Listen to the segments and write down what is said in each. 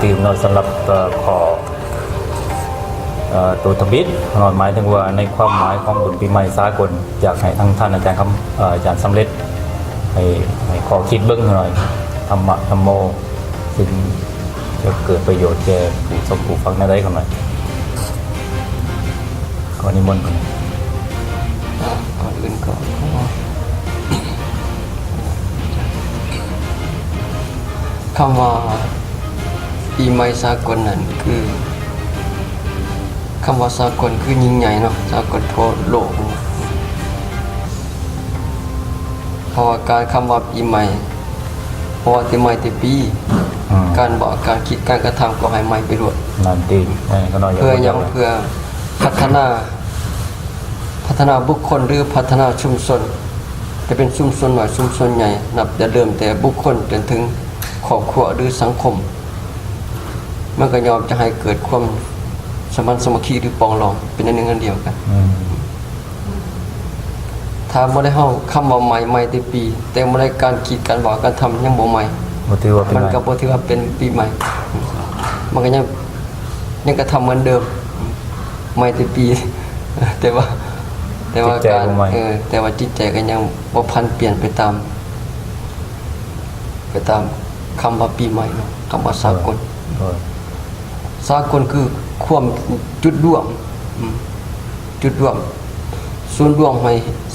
ຕື່ມເນາະ ສຳລັບ ເອີ ຂໍ້ ເອີ ໂຕທຳອິດເນາະ ໝາຍເຖິງວ່າໃນຄວາມໝາຍຂອງບຸນປີໃໝ່ສາກົນ ຢາກໃຫ້ທາງທ່ານອາຈານຄຳ ເອີ ອາຈານສຳເລັດ ໃຫ້ ໃຫ້ຂໍ້ຄິດເບິ່ງເຮົາໜ້ອຍ ທຳມະທຳໂມ ຊຶ່ງຈະເກີດປະໂຫຍດແກ່ຜູ້ຊົມຜູ້ຟັງແນວໃດເຮົາໜ້ອຍ. ຂໍນິມົນເພິ່ນ. ກ່ອນອື່ນກໍ ຄຳວ່າປີໃໝ່ສາກົນນັ້ນ ຄື ຄຳວ່າສາກົນຄືຍິ່ງໃຫຍ່ເນາະ ສາກົນທົ່ວໂລກ. ເພາະວ່າການ ຄຳວ່າປີໃໝ່ ເພາະວ່າແຕ່ໃໝ່ແຕ່ປີ ອືມ ການເວົ້າ ການຄິດ ການກະທຳ ກໍໃຫ້ໃໝ່ໄປໂລດ. ນັ້ນຕິ ເອີ ເພື່ອຫຍັງ? ເພື່ອພັດທະນາ ພັດທະນາບຸກຄົນ ຫຼື ພັດທະນາຊຸມຊົນ ຈະເປັນຊຸມຊົນນ້ອຍ ຊຸມຊົນໃຫຍ່ ນັບແຕ່ເລີ່ມແຕ່ບຸກຄົນຈົນເຖິງຄອບຄົວ ຫຼື ສັງຄົມ ມັນກໍຍ່ອມຈະໃຫ້ເກີດຄວາມສະໝັນສາມັກຄີ ຫຼື ປອງດອງ ເປັນອັນໜຶ່ງອັນດຽວກັນ. ອືມ ຖ້າບໍ່ໄດ້ເຮົາ ຄຳວ່າໃໝ່ ໃໝ່ແຕ່ປີ ແຕ່ບໍ່ໄດ້ການຄິດ ການເວົ້າ ການທຳ ຍັງບໍ່ໃໝ່ ບໍ່ຖືວ່າເປັນ ມັນກໍບໍ່ຖືວ່າເປັນປີໃໝ່ ມັນກໍຍັງ ຍັງກະທຳເໝືອນເດີມ ໃໝ່ແຕ່ປີ ແຕ່ວ່າ ແຕ່ວ່າ ຈິດໃຈ ການ ບໍ່ໃໝ່ ເອີ ແຕ່ວ່າຈິດໃຈກໍຍັງບໍ່ຜັນປ່ຽນໄປຕາມ ໄປຕາມຄຳວ່າປີໃໝ່ເນາະ ຄຳວ່າສາກົນ. ໂດຍ ໂດຍ ສາກົນຄືຄວາມຈຸດລວມ ອືມ ຈຸດລວມ ສູນລວມໃຫ້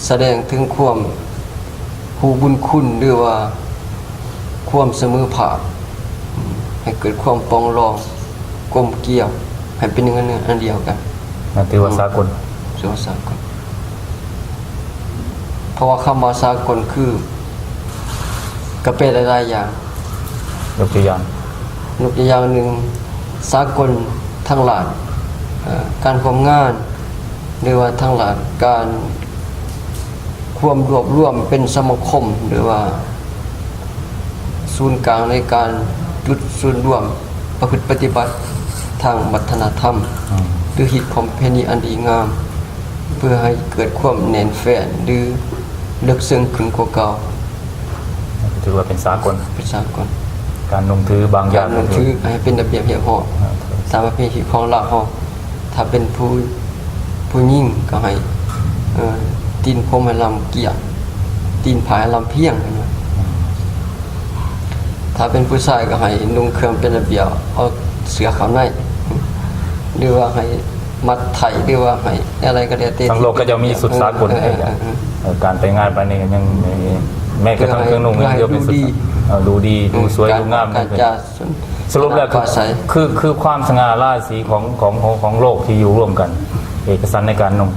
ສະແດງເຖິງຄວາມຮູ້ບຸນຄຸນ ຫຼືວ່າຄວາມສະເໝີພາບ ອືມ ໃຫ້ເກີດຄວາມປອງດອງ ກົມກຽວ ໃຫ້ເປັນໜຶ່ງອັນໜຶ່ງອັນດຽວກັນ ນັ້ນຖືວ່າ ອືມ ສາກົນ ຖືວ່າສາກົນ. ເພາະວ່າຄຳວ່າສາກົນຄື ກະແປໄດ້ຫຼາຍຢ່າງ. ຍົກຕົວຢ່າງ ຍົກຕົວຢ່າງໜຶ່ງ ສາກົນທາງດ້ານ ເອີ ການຮ່ວມງານ ຫຼືວ່າທາງດ້ານການ ຄວາມລວບລວມເປັນສະມາຄົມ ຫຼືວ່າສູນກາງໃນການຈຸດສູນລວມປະພຶດປະຕິບັດທາງວັດທະນະທຳ ອືມ ຫຼື ຮີດປະເພນີອັນດີງາມ ເພື່ອໃຫ້ເກີດຄວາມແໜ້ນແຟ້ນ ຫຼື ເລິກເຊິ່ງຂຶ້ນກວ່າເກົ່າ. ຖືວ່າເປັນສາກົນ ເປັນສາກົນ ການນຸ່ງຖືບາງຢ່າງ ການນຸ່ງຖືໃຫ້ເປັນລະບຽບຮຽບຮ້ອຍ ອ່າ ຕາມປະເພນີຂອງລາວເຮົາ. ຖ້າເປັນຜູ້ ຜູ້ຍິງກໍໃຫ້ ເອີ ຕີນພົມໃຫ້ລຳກຽງ ຕີນຜາໃຫ້ລຳພຽງ ເພິ່ນວ່າ. ຖ້າເປັນຜູ້ຊາຍກໍໃຫ້ນຸ່ງເຄື່ອງເປັນລະບຽບ ເອົາເສື້ອເຂົ້າໃນ ຫຼືວ່າໃຫ້ມັດໄທ້ ຫຼືວ່າໃຫ້ແນວໃດກໍແລ້ວແຕ່. ທາງໂລກເຂົາເຈົ້າມີຊຸດສາກົນ ເອີ ເອີ ເອີ ເອີ ການໄປງານໄປນີ້ກໍຍັງ ແມ້ກະທັ່ງເຄື່ອງນຸ່ງຍັງເດີ ເປັນຊຸດ ເອີ ດູດີ ດູສວຍ ດູງາມ ການ ການຈາ ສະຫຼຸບແລ້ວ ການປາໄສ ຄື ຄື ຄືຄວາມສະຫງ່າລາສີຂອງ ຂອງ ຂອງ ຂອງໂລກທີ່ຢູ່ຮ່ວມກັນ ເອກະສັນໃນການນຸ່ງ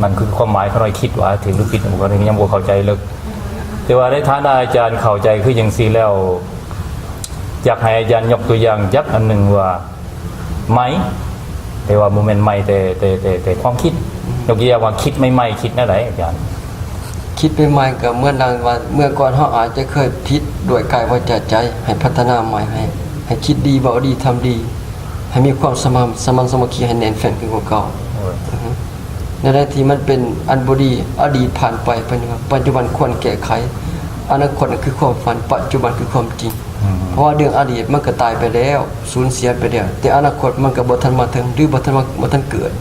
ມັນຄືຄວາມໝາຍ. ຂ້ານ້ອຍຄິດວ່າຖືກຫຼືຜິດ ຂ້ານ້ອຍຍັງບໍ່ເຂົ້າໃຈເລິກ ແຕ່ວ່າໃນຖານະອາຈານເຂົ້າໃຈຄືຈັ່ງຊີ້ແລ້ວ ຢາກໃຫ້ອາຈານຍົກຕົວຢ່າງຈັກອັນໜຶ່ງວ່າ ໃໝ່ ແຕ່ວ່າບໍ່ແມ່ນໃໝ່ແຕ່ ແຕ່ ແຕ່ ແຕ່ຄວາມຄິດ ຍົກຕົວຢ່າງວ່າຄິດໃໝ່ໆ ຄິດແນວໃດອາຈານ? ຄິດໃໝ່ໆ ກໍເໝືອນດັ່ງວ່າ ເມື່ອກ່ອນເຮົາອາດຈະເຄີຍຜິດດ້ວຍກາຍ ວາຈາ ໃຈ ໃຫ້ພັດທະນາໃໝ່ ໃຫ້ ໃຫ້ຄິດດີ ເວົ້າດີ ທຳດີ ໃຫ້ມີຄວາມສະໝັນ ສະໝັນສາມັກຄີ ໃຫ້ແໜ້ນແຟ້ນຂຶ້ນກວ່າເກົ່າ. ໂອ້ຍ ອືຮຶ ແນວໃດທີ່ມັນເປັນອັນບໍ່ດີ ອະດີດຜ່ານໄປ ປັດຈຸບັນ ປັດຈຸບັນຄວນແກ້ໄຂ ອະນາຄົດນັ້ນຄືຄວາມຝັນ ປັດຈຸບັນຄືຄວາມຈິງ. ອືມ ເພາະວ່າເລື່ອງອະດີດມັນກໍຕາຍໄປແລ້ວ ສູນເສຍໄປແລ້ວ ແຕ່ອະນາຄົດມັນກໍບໍ່ທັນມາເຖິງ ຫຼື ບໍ່ທັນມາ ບໍ່ທັນເກີດ.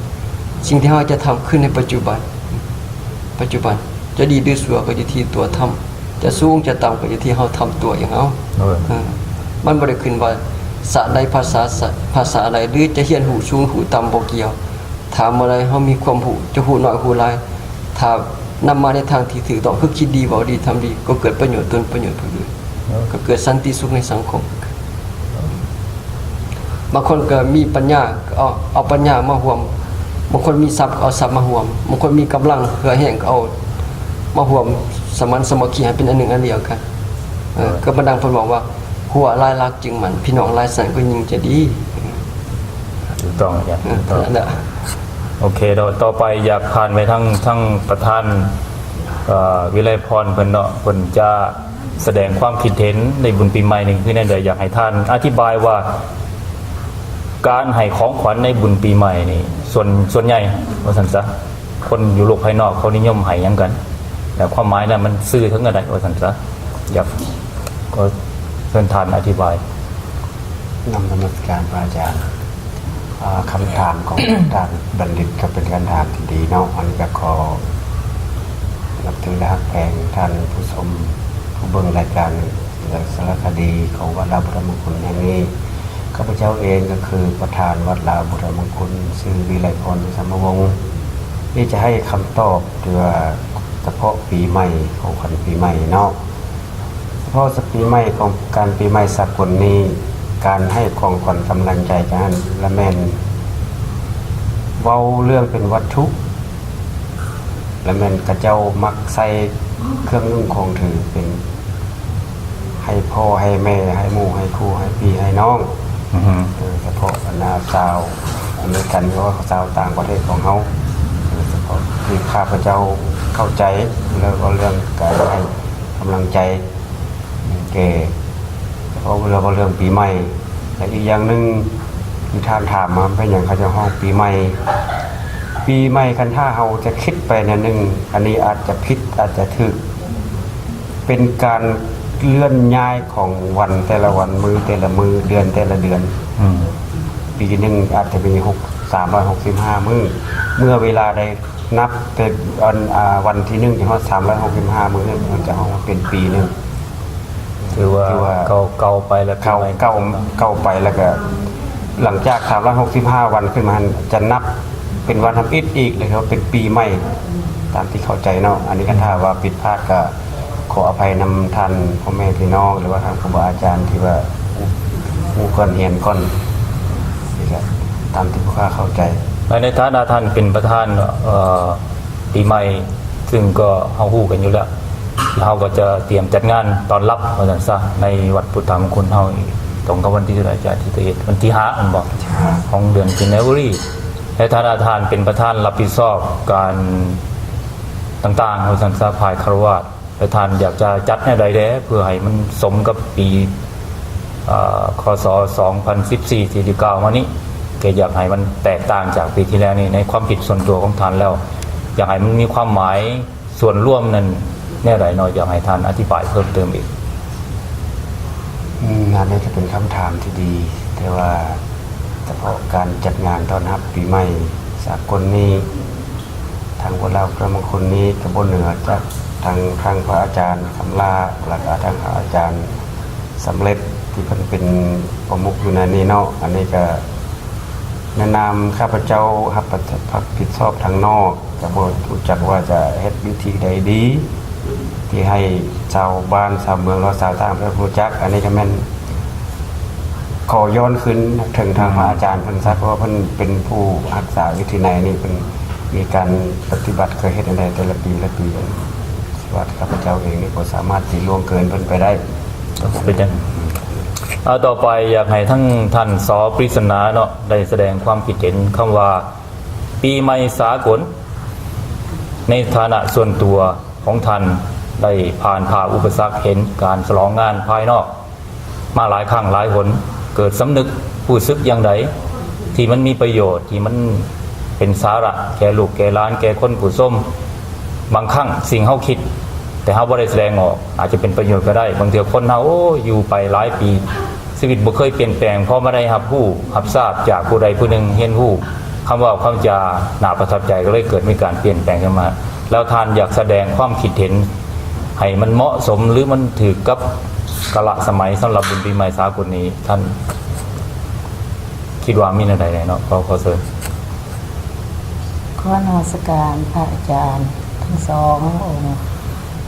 ສິ່ງທີ່ເຮົາຈະທຳຄືໃນປັດຈຸບັນ ປັດຈຸບັນ ຈະດີຫຼືຊົ່ວກໍຢູ່ທີ່ຕົວທຳ ຈະສູງຈະຕ່ຳກໍຢູ່ທີ່ເຮົາທຳຕົວເອງເອົາ. ໂດຍ ເອີ ມັນບໍ່ໄດ້ຂຶ້ນວ່າຊາດໃດ ພາສາ ພາສາໃດ ຫຼື ຈະຮຽນຮູ້ສູງຮູ້ຕ່ຳບໍ່ກ່ຽວ. ຖ້າເມື່ອໃດເຮົາມີຄວາມຮູ້ ຈະຮູ້ໜ້ອຍຮູ້ຫຼາຍ ຖ້ານຳມາໃນທາງທີ່ຖືກຕ້ອງ ຄືຄິດດີ ເວົ້າດີ ທຳດີ ກໍເກີດປະໂຫຍດຕົນ ປະໂຫຍດຜູ້ອື່ນ ກໍເກີດສັນຕິສຸກໃນສັງຄົມ. ບາງຄົນກໍມີປັນຍາ ກໍເອົາ ເອົາປັນຍາມາຮ່ວມ ບາງຄົນມີຊັບ ກໍເອົາຊັບມາຮ່ວມ ບາງຄົນມີກຳລັງເຫື່ອແຮງ ກໍເອົາມາຮ່ວມສະໝັນສາມັກຄີໃຫ້ເປັນອັນໜຶ່ງອັນດຽວກັນ. ເອີ ກໍບັນດາເພິ່ນບອກວ່າ ຮົ້ວຫຼາຍຫຼັກຈຶ່ງໝັ້ນ ພີ່ນ້ອງຫຼາຍຊັ້ນກໍຍິ່ງຈະດີ. ຖືກຕ້ອງອາຈານ ເອີ ຖືກຕ້ອງ ນັ້ນແຫຼະ. ໂອເຄເນາະ ຕໍ່ໄປຢາກຜ່ານໄປທາງ ທາງປະທານ ເອີ ວິໄລພອນເພິ່ນເນາະ ເພິ່ນຈະ ສະແດງຄວາມຄິດເຫັນໃນບຸນປີໃໝ່ນີ້ຄືແນວໃດ? ຢາກໃຫ້ທ່ານອະທິບາຍວ່າ ການໃຫ້ຂອງຂວັນໃນບຸນປີໃໝ່ນີ້ ສ່ວນ ສ່ວນໃຫຍ່ວ່າຊັ້ນຊະ ຄົນຢູ່ໂລກພາຍນອກເຂົານິຍົມໃຫ້ຫຍັງກັນ ແລະ ຄວາມໝາຍນັ້ນມັນສື່ເຖິງອັນໃດວ່າຊັ້ນຊະ? ຢາກ ຂໍເຊີນທ່ານອະທິບາຍ. ນຳນະມັດສະການພະອາຈານ. ອ່າ ຄຳຖາມຂອງທ່ານບັນດິດກໍເປັນຄຳຖາມທີ່ດີເນາະ. ອັນນີ້ກໍຂໍນັບຖື ແລະ ຮັກແພງທ່ານຜູ້ຊົມ ຜູ້ເບິ່ງລາຍການສາລະຄະດີຂອງວັດລາວພຸດທະມງຄຸນແຫ່ງນີ້. ຂ້າພະເຈົ້າເອງກໍຄືປະທານວັດລາວພຸດທະມງຄຸນ ຊື່ ວິໄລພອນ ສາມະວົງ ທີ່ຈະໃຫ້ຄຳຕອບທີ່ວ່າສະເພາະປີໃໝ່ ຂອງຂວັນປີໃໝ່ເນາະ. ສະເພາະສະ ປີໃໝ່ຂອງການ ປີໃໝ່ສາກົນນີ້ ການໃຫ້ຂອງຂວັນກຳລັງໃຈກັນນັ້ນລະແມ່ນເວົ້າເລື່ອງເປັນວັດຖຸ ລະແມ່ນເຂົາເຈົ້າມັກໃສ່ເຄື່ອງນຸ່ງຂອງຖືເປັນໃຫ້ພໍ່ໃຫ້ແມ່ ໃຫ້ໝູ່ໃຫ້ຄູ່ ໃຫ້ພີ່ໃຫ້ນ້ອງ ອືຮຶ ໂດຍສະເພາະບັນດາຊາວອາເມລິກັນ ຫຼືວ່າຊາວຕ່າງປະເທດຂອງເຮົາ ໂດຍສະເພາະທີ່ຂ້າພະເຈົ້າເຂົ້າໃຈ ແລ້ວກໍເລື່ອງການໃຫ້ກຳລັງໃຈ ແກ່ ເພາະວ່າເວົ້າເລື່ອງປີໃໝ່ ແລະ ອີກຢ່າງໜຶ່ງທີ່ທ່ານຖາມມາ ເປັນຫຍັງເຂົາເຈົ້າຮ້ອງປີໃໝ່? ປີໃໝ່ ຄັນຖ້າເຮົາຈະຄິດໄປແນວໜຶ່ງ ອັນນີ້ອາດຈະຜິດ ອາດຈະຖືກ ເປັນການເລື່ອນຍ້າຍຂອງວັນແຕ່ລະວັນ ມື້ແຕ່ລະມື້ ເດືອນແຕ່ລະເດືອນ ອືມ ປີໜຶ່ງອາດຈະມີຫົກ ສາມຮ້ອຍຫົກສິບຫ້າມື້ ເມື່ອເວລາໃດ ນັບແຕ່ອັນ ອ່າ ວັນທີໜຶ່ງ ຈົນຮອດສາມຮ້ອຍຫົກສິບຫ້າມື້ ມັນຈະເອົາມາເປັນປີໜຶ່ງ ຖືວ່າ ຖືວ່າເກົ່າ ເກົ່າໄປແລ້ວ ເກົ່າ ປີໃໝ່ ເກົ່າ ເກົ່າໄປ ແລ້ວກະຫຼັງຈາກສາມຮ້ອຍຫົກສິບຫ້າວັນຂຶ້ນມາຫັ້ນ ຈະນັບເປັນວັນທຳອິດອີກ ແລ້ວກໍເປັນປີໃໝ່ ຕາມທີ່ເຂົ້າໃຈເນາະ. ອັນນີ້ກໍ ອືມ ຖ້າວ່າຜິດພາດກໍຂໍອະໄພນຳທ່ານພໍ່ແມ່ພີ່ນ້ອງ ຫຼືວ່າທາງຄູບາອາຈານທີ່ວ່າຮູ້ ຮູ້ກ່ອນຮຽນກ່ອນ ນີ້ກະຕາມທີ່ພວກຂ້າເຂົ້າໃຈ. ແລະ ໃນຖານະທ່ານເປັນປະທານ ເອີ ປີໃໝ່ ຊຶ່ງກໍເຮົາຮູ້ກັນຢູ່ແລ້ວ ເຮົາກໍຈະຕຽມຈັດງານຕ້ອນຮັບ ວ່າຊັ້ນຊະ ໃນວັດພຸດທະມງຄຸນເຮົາ ອີກ ຕົງກັບວັນທີເທົ່າໃດ ອາຈານ ທີເຈັດ ວັນທີຫ້າ ແມ່ນບໍ່? ຂອງເດືອນ January. ໃນຖານະທ່ານເປັນປະທານຮັບຜິດຊອບການຕ່າງໆ ວ່າຊັ້ນຊະ ຝ່າຍຄາລະວາດ ແລະ ທ່ານຢາກຈະຈັດແນວໃດແດ່ ເພື່ອໃຫ້ມັນສົມກັບປີ ເອີ ຄ.ສ. ສອງພັນສິບສີ່ ທີ່ໄດ້ກ່າວມານີ້ ແກຢາກໃຫ້ມັນແຕກຕ່າງຈາກປີທີ່ແລ້ວນີ້ ໃນຄວາມຄິດສ່ວນຕົວຂອງທ່ານແລ້ວ ຢາກໃຫ້ມັນມີຄວາມໝາຍ ສ່ວນລວມນັ້ນແນວໃດເນາະ? ຢາກໃຫ້ທ່ານອະທິບາຍເພີ່ມເຕີມອີກ. ອືມ ອັນນີ້ກໍເປັນຄຳຖາມທີ່ດີ ແຕ່ວ່າສະເພາະການຈັດງານຕ້ອນຮັບປີໃໝ່ສາກົນນີ້ ທາງວັດລາວພຸດທະມງຄຸນນີ້ກໍບໍ່ເໜືອຈາກທາງ ທາງພະອາຈານຄຳລາ ແລ້ວກໍທາງພະອາຈານສຳເລັດ ທີ່ເພິ່ນເປັນປະມຸກຢູ່ໃນນີ້ເນາະ. ອັນນີ້ກໍໃນນາມຂ້າພະເຈົ້າຮັບ ຮັບຜິດຊອບທາງນອກ ກໍບໍ່ຮູ້ຈັກວ່າຈະເຮັດວິທີໃດດີ ທີ່ໃຫ້ຊາວບ້ານຊາວເມືອງ ຫຼືວ່າຊາວຕ່າງປະເທດຮູ້ຈັກ. ອັນນີ້ກໍແມ່ນຂໍຍ້ອນຄືນເຖິງທາງ ອືມ ພະອາຈານເພິ່ນຊະ ເພາະວ່າເພິ່ນເປັນຜູ້ຮັກສາວິໄນນີ້ ເພິ່ນມີການປະຕິບັດ ເຄີຍເຮັດແນວໃດແຕ່ລະປີ ແຕ່ລະປີ ວ່າຂ້າພະເຈົ້າເອງນີ້ບໍ່ສາມາດຊິລ່ວງເກີນເພິ່ນໄປໄດ້. ເປັນຫຍັງ? ເອົາ ຕໍ່ໄປຢາກໃຫ້ທັງທ່ານ ສ. ປຣິດສະໜາ ເນາະ ໄດ້ສະແດງຄວາມຄິດເຫັນຄຳວ່າ ປີໃໝ່ສາກົນ ໃນຖານະສ່ວນຕົວຂອງທ່ານ ໄດ້ຜ່ານຜ່າອຸປະສັກ ເຫັນການສະຫຼອງງານພາຍນອກມາຫຼາຍຄັ້ງຫຼາຍຫົນ ເກີດສຳນຶກຮູ້ສຶກຢ່າງໃດ ທີ່ມັນມີປະໂຫຍດ ທີ່ມັນເປັນສາລະແກ່ລູກແກ່ຫຼານ ແກ່ຄົນຜູ້ຊົມ? ບາງຄັ້ງສິ່ງເຮົາຄິດ ແຕ່ເຮົາບໍ່ໄດ້ສະແດງອອກ ອາດຈະເປັນປະໂຫຍດກໍໄດ້. ບາງເທື່ອຄົນເຮົາ ໂອ້ ຢູ່ໄປຫຼາຍປີ ຊີວິດບໍ່ເຄີຍປ່ຽນແປງ ພໍມາໄດ້ຮັບຮູ້ຮັບຊາບຈາກຜູ້ໃດຜູ້ໜຶ່ງ ຮຽນຮູ້ຄຳເວົ້າຄຳຈາໜ້າປະທັບໃຈ ກໍເລີຍເກີດມີການປ່ຽນແປງຂຶ້ນມາ. ແລ້ວທ່ານຢາກສະແດງຄວາມຄິດເຫັນໃຫ້ມັນເໝາະສົມ ຫຼື ມັນຖືກກັບກາລະສະໄໝ ສຳລັບບຸນປີໃໝ່ສາກົນນີ້ ທ່ານຄິດວ່າມີແນວໃດແດ່ເນາະ? ຂໍ ຂໍເຊີນ. ຂໍນະມັດສະການພະອາຈານທັງສອງອົງ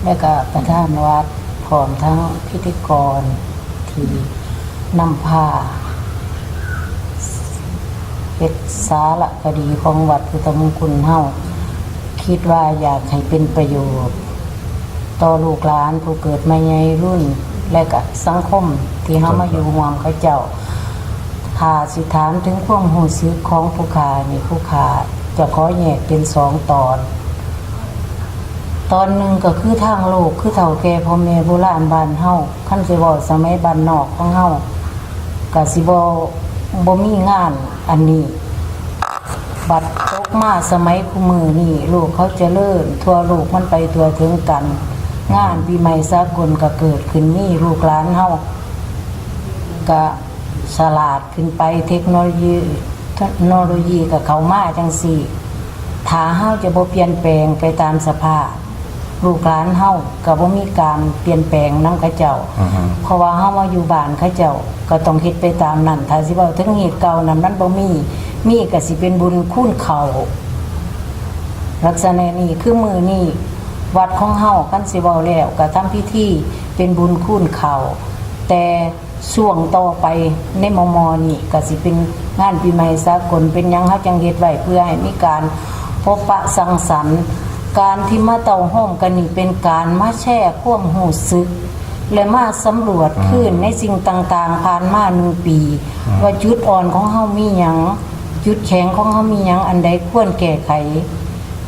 ແລະ ກະປະທານວັດ ພ້ອມທັງພິທີກອນທີ່ນຳພາເຮັດສາລະຄະດີຂອງວັດພຸດທະມງຄຸນເຮົາ. ຄິດວ່າຢາກໃຫ້ເປັນປະໂຫຍດຕໍ່ລູກຫຼານຜູ້ເກີດໃໝ່ໃຫຍ່ລຸ້ນ ແລະ ກະສັງຄົມທີ່ເຮົາມາຢູ່ຮ່ວມເຂົາເຈົ້າ. ຖ້າຊິຖາມເຖິງຄວາມຮູ້ສຶກຂອງຜູ້ຂ້ານີ້ ຜູ້ຂ້າຈະຂໍແຍກເປັນສອງຕອນ. ຕອນໜຶ່ງກໍຄືທາງໂລກ ຄືເຖົ້າແກ່ພໍ່ແມ່ໂບລານບ້ານເຮົາ ຄັນຊິເວົ້າສະໄໝບ້ານນອກຂອງເຮົາ ກະຊິບໍ່ ບໍ່ມີງານອັນນີ້. ບັດຕົກມາສະໄໝຄູ່ມື້ນີ້ ໂລກເຂົາຈະເລີນ ທົ່ວໂລກມັນໄປທົ່ວເຖິງກັນ ງານປີໃໝ່ສາກົນກໍເກີດຂຶ້ນມີ ລູກຫຼານເຮົາກະ ສະຫຼາດຂຶ້ນໄປ ເທັກໂນໂລຢີ ເທັກໂນໂລຢີກໍເຂົ້າມາຈັ່ງຊີ້ ຖ້າເຮົາຈະບໍ່ປ່ຽນແປງໄປຕາມສະພາບ ລູກຫຼານເຮົາກໍບໍ່ມີການປ່ຽນແປງນຳເຂົາເຈົ້າ ອືຮຶ ເພາະວ່າເຮົາມາຢູ່ບ້ານເຂົາເຈົ້າ ກໍຕ້ອງເຮັດໄປຕາມນັ້ນ. ຖ້າຊິເວົ້າເຖິງຮີດເກົ່ານັ້ນ ມັນບໍ່ມີ ມີກໍຊິເປັນບຸນຄູນເຂົ້າ ລັກສະນະນີ້. ຄືມື້ນີ້ວັດຂອງເຮົາ ຄັນຊິເວົ້າແລ້ວກໍທຳພິທີເປັນບຸນຄູນເຂົ້າ ແຕ່ ຊ່ວງຕໍ່ໄປໃນມໍ່ໆນີ້ກໍຊິເປັນງານປີໃໝ່ສາກົນ. ເປັນຫຍັງເຮົາຈັ່ງເຮັດໄວ້? ເພື່ອໃຫ້ມີການພົບປະສັງສັນ. ການທີ່ມາເຕົ້າໂຮມກັນນີ້ ເປັນການມາແຊຄວາມຮູ້ສຶກ ແລະ ມາສຳຫຼວດ ອືມ ຄືນໃນສິ່ງຕ່າງໆຜ່ານມາໜຶ່ງປີ ອືມ ວ່າຈຸດອ່ອນຂອງເຮົາມີຫຍັງ, ຈຸດແຂງຂອງເຮົາມີຫຍັງ, ອັນໃດຄວນແກ້ໄຂ.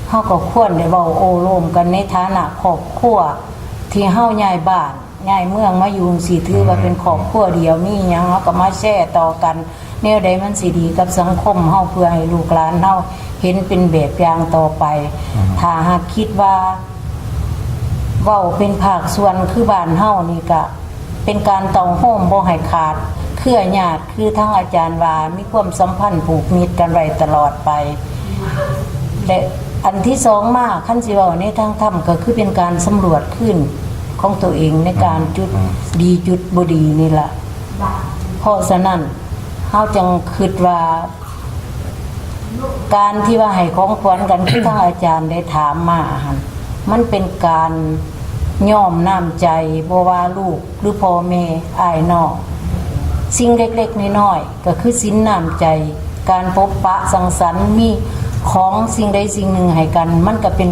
ເຮົາກໍຄວນໄດ້ເວົ້າໂອ້ລົມກັນໃນຖານະຄອບຄົວທີ່ເຮົາຍ້າຍບ້ານ ຍ້າຍເມືອງມາຢູ່ຈັ່ງຊີ້ ຖືວ່າເປັນຄອບຄົວດຽວ ມີຫຍັງເຮົາກໍມາແຊຕໍ່ກັນ ແນວໃດມັນຊິດີກັບສັງຄົມເຮົາ ເພື່ອໃຫ້ລູກຫຼານເຮົາເຫັນເປັນແບບຢ່າງຕໍ່ໄປ. ອືມ ຖ້າຫາກຄິດວ່າເວົ້າເປັນພາກສ່ວນຄືບ້ານເຮົານີ້ ກະເປັນການເຕົ້າໂຮມບໍ່ໃຫ້ຂາດເຄືອຍາດ ຄືທາງອາຈານວ່າ ມີຄວາມສຳພັນຜູກມິດກັນໄວ້ຕະຫຼອດໄປ ແລະ ອັນທີສອງມາ ຄັນຊິເວົ້າໃນທາງທຳ ກໍຄືເປັນການສຳຫຼວດຄືນຂອງຕົວເອງ ໃນການ ອືມ ຈຸດ ອືມ ດີຈຸດບໍ່ດີນີ້ລະ. ເພາະສະນັ້ນ ເຮົາຈຶ່ງຄິດວ່າ ການທີ່ວ່າໃຫ້ຂອງຂວັນກັນ ຄືທາງອາຈານໄດ້ຖາມມາຫັ້ນ ມັນເປັນການຍອມນ້ຳໃຈ ບໍ່ວ່າລູກ ຫຼື ພໍ່ແມ່ ອ້າຍນ້ອງ ສິ່ງເລັກໆນ້ອຍໆ ກໍຄືສິນນ້ຳໃຈ ການພົບປະສັງສັນ ມີຂອງສິ່ງໃດສິ່ງໜຶ່ງໃຫ້ກັນ ມັນກໍເປັນ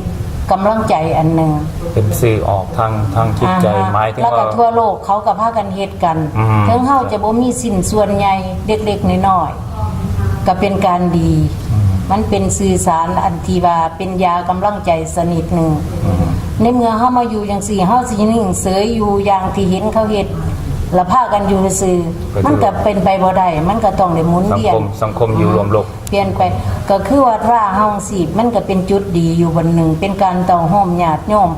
ກຳລັງໃຈອັນໜຶ່ງ ເປັນສື່ອອກທາງ ທາງຈິດໃຈ ອາຮະ ໝາຍເຖິງ ແລ້ວກໍວ່າທົ່ວໂລກເຂົາກໍພາກັນເຮັດກັນ ອືມ ເຖິງເຮົາຈະບໍ່ມີຊິ້ນສ່ວນໃຫຍ່ ເລັກໆນ້ອຍໆ ກໍເປັນການດີ ອືມ ມັນເປັນສື່ສານອັນທີ່ວ່າເປັນຢາກຳລັງໃຈຊະນິດໜຶ່ງ ອືມ ໃນເມື່ອເຮົາມາຢູ່ຈັ່ງຊີ້ ເຮົາຊິນິ່ງເສີຍຢູ່ຢ່າງທີ່ເຫັນເຂົາເຮັດ ລະພາກັນຢູ່ຊື່ໆ ກໍ ມັນກໍເປັນໄປບໍ່ໄດ້ ມັນກໍຕ້ອງໄດ້ໝູນວຽນ ສັງຄົມ ສັງຄົມຢູ່ ອືມ ລວມໂລກ ປ່ຽນໄປ ກໍຄືວັດວາເຮົາຈັ່ງຊີ້ ມັນກໍເປັນຈຸດດີຢູ່ບ່ອນໜຶ່ງ ເປັນການເຕົ້າໂຮມຍາດໂຍມ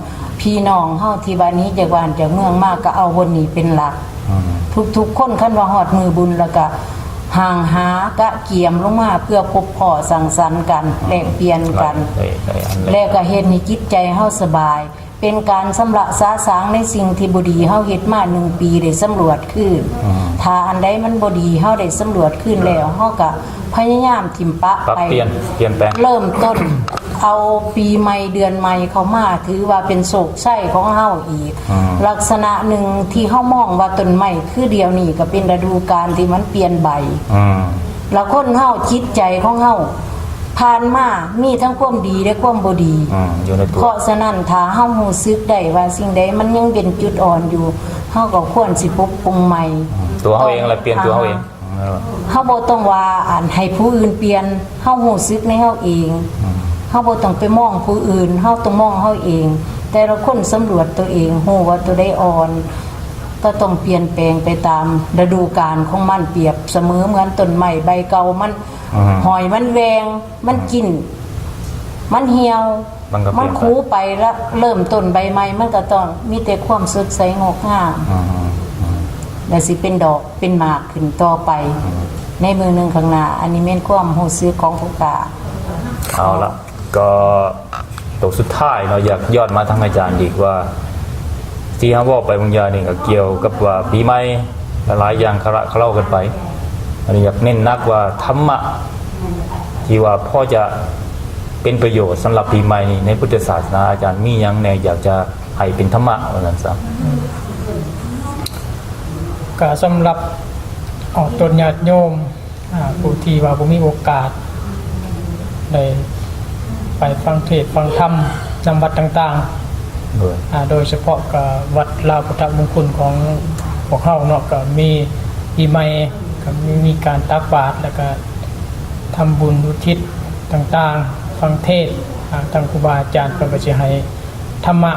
ພີ່ນ້ອງເຮົາທີ່ວ່າໜີຈາກບ້ານຈາກເມືອງມາ ກໍເອົາບ່ອນນີ້ເປັນຫຼັກ ອືມ ທຸກໆຄົນ ຄັນວ່າຮອດມື້ບຸນແລ້ວກໍຮ່າງຫາກະກຽມລົງມາ ເພື່ອພົບພໍ້ສັງສັນກັນ ອືມ ແລກປ່ຽນກັນ ໄດ້ ໄດ້ ໄດ້ອັນ ແລະກໍເຮັດໃຫ້ຈິດໃຈເຮົາສະບາຍ ເປັນການຊຳລະສາສາງໃນສິ່ງທີ່ບໍ່ດີເຮົາເຮັດມາໜຶ່ງປີ ໄດ້ສຳຫຼວດຄືນ ອືມ ຖ້າອັນໃດມັນບໍ່ດີ ເຮົາໄດ້ສຳຫຼວດຄືນແລ້ວ ເຮົາກໍພະຍາຍາມຖິ້ມປະ ປັບ ໄປ ປ່ຽນ ປ່ຽນແປງ ເລີ່ມຕົ້ນເອົາປີໃໝ່ເດືອນໃໝ່ເຂົ້າມາ ຖືວ່າເປັນໂຊກໄຊຂອງເຮົາອີກ ອືມ ລັກສະນະໜຶ່ງທີ່ເຮົາມອງວ່າຕົ້ນໄມ້ ຄືດຽວນີ້ກໍເປັນລະດູການທີ່ມັນປ່ຽນໃບ ອືມ ລະຄົນເຮົາ ຈິດໃຈຂອງເຮົາ ຜ່ານມາມີທັງຄວາມດີ ແລະ ຄວາມບໍ່ດີ ອືມ ຢູ່ໃນຕົວ ເພາະສະນັ້ນ ຖ້າເຮົາຮູ້ສຶກໄດ້ວ່າສິ່ງໃດມັນຍັງເປັນຈຸດອ່ອນຢູ່ ເຮົາກໍຄວນຊິປັບປຸງໃໝ່ ອືມ ຕົວເຮົາເອງແຫຼະ ປ່ຽນຕົວເຮົາເອງ ເຮົາບໍ່ຕ້ອງວ່າ ອັນ ໃຫ້ຜູ້ອື່ນປ່ຽນ ເຮົາຮູ້ສຶກໃນເຮົາເອງ ອືມ ເຮົາບໍ່ຕ້ອງໄປມອງຜູ້ອື່ນ ເຮົາຕ້ອງມອງເຮົາເອງ ແຕ່ລະຄົນສຳຫຼວດຕົວເອງ ຮູ້ວ່າຕົວໃດອ່ອນ ກໍຕ້ອງປ່ຽນແປງໄປຕາມລະດູການຂອງມັນ ປຽບສະເໝີເໝືອນຕົ້ນໄມ້ໃບເກົ່າ ມັນ ອືມ ຫອຍ ມັນແຫວ່ງ ມັນ ອືມ ກິ້ນ ມັນຫ່ຽວ ມັນກໍປ່ຽນໄປ ມັນຂູໄປລະ ເລີ່ມຕົ້ນໃບໃໝ່ ມັນກໍຕ້ອງມີແຕ່ຄວາມສົດໃສງົດງາມ ອືມ ອືມ ແລະ ຊິເປັນດອກເປັນໝາກຂຶ້ນຕໍ່ໄປ ອືມ ໃນມື້ໜຶ່ງຂ້າງໜ້າ. ອັນນີ້ແມ່ນຄວາມຮູ້ສຶກຂອງຜູ້ຂ້າ. ເອົາລະ ກໍໂຕສຸດທ້າຍເນາະ ຢາກຍ້ອນມາທາງອາຈານອີກວ່າ ທີ່ເຮົາເວົ້າໄປບາງຢ່າງນີ້ກໍກ່ຽວກັບວ່າປີໃໝ່ ຫຼາຍໆຢ່າງຄະລະຄະເລົາກັນໄປ. ອັນນີ້ຢາກເນັ້ນໜັກວ່າທຳມະທີ່ວ່າພໍຈະເປັນປະໂຫຍດສຳລັບປີໃໝ່ນີ້ ໃນພຸດທະສາສະໜາ ອາຈານມີຫຍັງແດ່ ຢາກຈະໃຫ້ເປັນທຳມະວ່າຊັ້ນຊະ? ກໍສຳລັບອອກຕົນຍາດໂຍມ ອາ ຜູ້ທີ່ວ່າບໍ່ມີໂອກາດໄດ້ໄປຟັງເທດຟັງທຳນຳວັດຕ່າງໆ ໂດຍ ອາ ໂດຍສະເພາະກໍວັດລາວພຸດທະມຸງຄຸນຂອງພວກເຮົາເນາະ ກໍມີປີໃໝ່ ກໍມີ ມີການຕັກບາດ ແລ້ວກໍທຳບຸນອຸທິດຕ່າງໆ ຟັງເທດ ອາ ທາງຄູບາອາຈານເພິ່ນກໍຊິໃຫ້ທຳມະ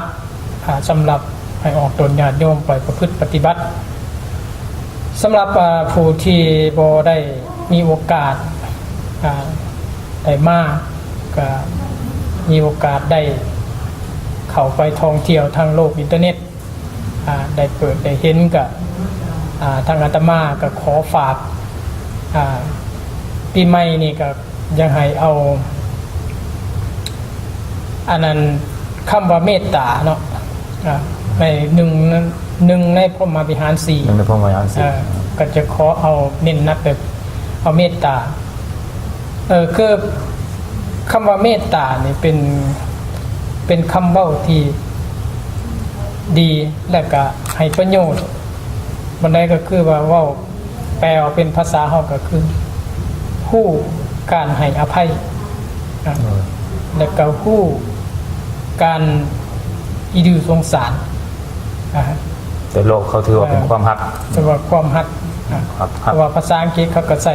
ອາ ສຳລັບໃຫ້ອອກຕົນຍາດໂຍມໄປປະພຶດປະຕິບັດ. ສຳລັບ ອາ ຜູ້ທີ່ບໍ່ໄດ້ມີໂອກາດ ອາ ໄດ້ມາ ກະມີໂອກາດໄດ້ເຂົ້າໄປທ່ອງທ່ຽວທາງໂລກອິນເຕີເນັດ ອາ ໄດ້ເປີດໄດ້ເຫັນ ກະ ອ່າ ທາງອາດຕະມາກໍຂໍຝາກ ອ່າ ປີໃໝ່ນີ້ກໍຢາກໃຫ້ເອົາ ອັນນັ້ນ ຄຳວ່າເມດຕາເນາະ ອ່າ ໃນໜຶ່ງ ໜຶ່ງໃນພົມມະວິຫານສີ່ ໜຶ່ງໃນພົມມະວິຫານສີ່ ອ່າ ກໍຈະຂໍເອົາເນັ້ນໜັກແບບເອົາເມດຕາ ເອີ ຄືຄຳວ່າເມດຕານີ້ເປັນ ເປັນຄຳເວົ້າທີ່ດີ ແລະກະໃຫ້ປະໂຫຍດ ບ່ອນໃດກໍຄືວ່າເວົ້າ ແປອອກເປັນພາສາເຮົາກໍຄື ຮູ້ການໃຫ້ອະໄພ ອືມ ແລະກໍຮູ້ການອີດູສົງສານ ອາ ແຕ່ໂລກເຂົາຖືວ່າເປັນ ເອີ ຄວາມຮັກ ຖືວ່າຄວາມຮັກ ອາ ຮັກ ເພາະວ່າພາສາອັງກິດເຂົາກໍໃຊ້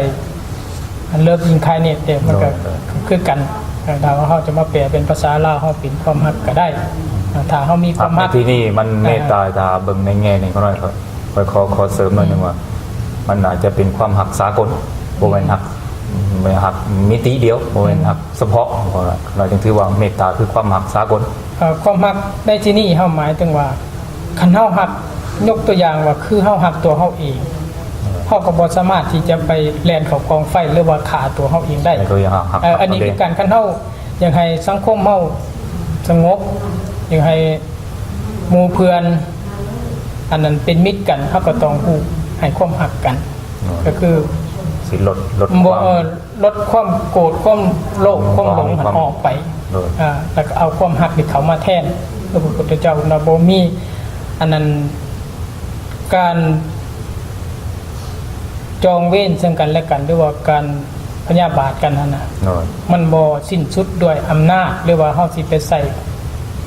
love incarnate ເດ້ ມັນກໍ ໂດຍ ຄືກັນ ຖ້າວ່າເຮົາຈະມາແປເປັນພາສາລາວ ເຮົາເປັນຄວາມຮັກກໍໄດ້ ຖ້າເຮົາມີຄວາມຮັກ ໃນທີ່ນີ້ມັນເມດຕາ ອ່າ ຖ້າເບິ່ງໃນແງ່ນີ້ກໍໜ້ອຍ ຂ້ອຍຂໍ ຂໍເສີມໜ້ອຍໜຶ່ງວ່າ ມັນອາດຈະເປັນຄວາມຮັກສາກົນ ບໍ່ແມ່ນຮັກ ບໍ່ແມ່ນຮັກມິຕິດຽວ ບໍ່ແມ່ນຮັກສະເພາະ ເພາະວ່າເຮົາຈຶ່ງຖືວ່າເມດຕາຄືຄວາມຮັກສາກົນ ເອີ ຄວາມຮັກໃນທີ່ນີ້ເຮົາໝາຍເຖິງວ່າ ຄັນເຮົາຮັກ ຍົກຕົວຢ່າງວ່າ ຄືເຮົາຮັກຕົວເຮົາເອງ ເຮົາກໍບໍ່ສາມາດທີ່ຈະໄປແລ່ນເຂົ້າກອງໄຟ ຫຼືວ່າຂ້າຕົວເຮົາເອງໄດ້ ເອີ ອັນນີ້ຄືກັນ ຄັນເຮົາຢາກໃຫ້ສັງຄົມເຮົາສະຫງົບ ຢາກໃຫ້ ໝູ່ເພື່ອນ ອັນນັ້ນເປັນມິດກັນ ເຮົາກໍຕ້ອງຮູ້ໃຫ້ຄວາມຮັກກັນ ເອີ ກໍຄື ຊິລົດ ລົດ ບໍ່ ຄວາມ ເອີ ລົດຄວາມໂກດ ຄວາມໂລບ ຄວາມຫຼົງຫັ້ນອອກໄປ ໂດຍ ອ່າ ແລ້ວກໍເອົາຄວາມຮັກນີ້ເຂົ້າມາແທນ ຄືພະພຸດທະເຈົ້າເນາະ ບໍ່ມີ ອັນນັ້ນ ການຈອງເວນເຊິ່ງກັນແລະກັນ ຫຼືວ່າການພະຍາບາດກັນຫັ້ນນະ ໂດຍ ມັນບໍ່ສິ້ນສຸດດ້ວຍອຳນາດ ຫຼືວ່າເຮົາຊິໄປໃຊ້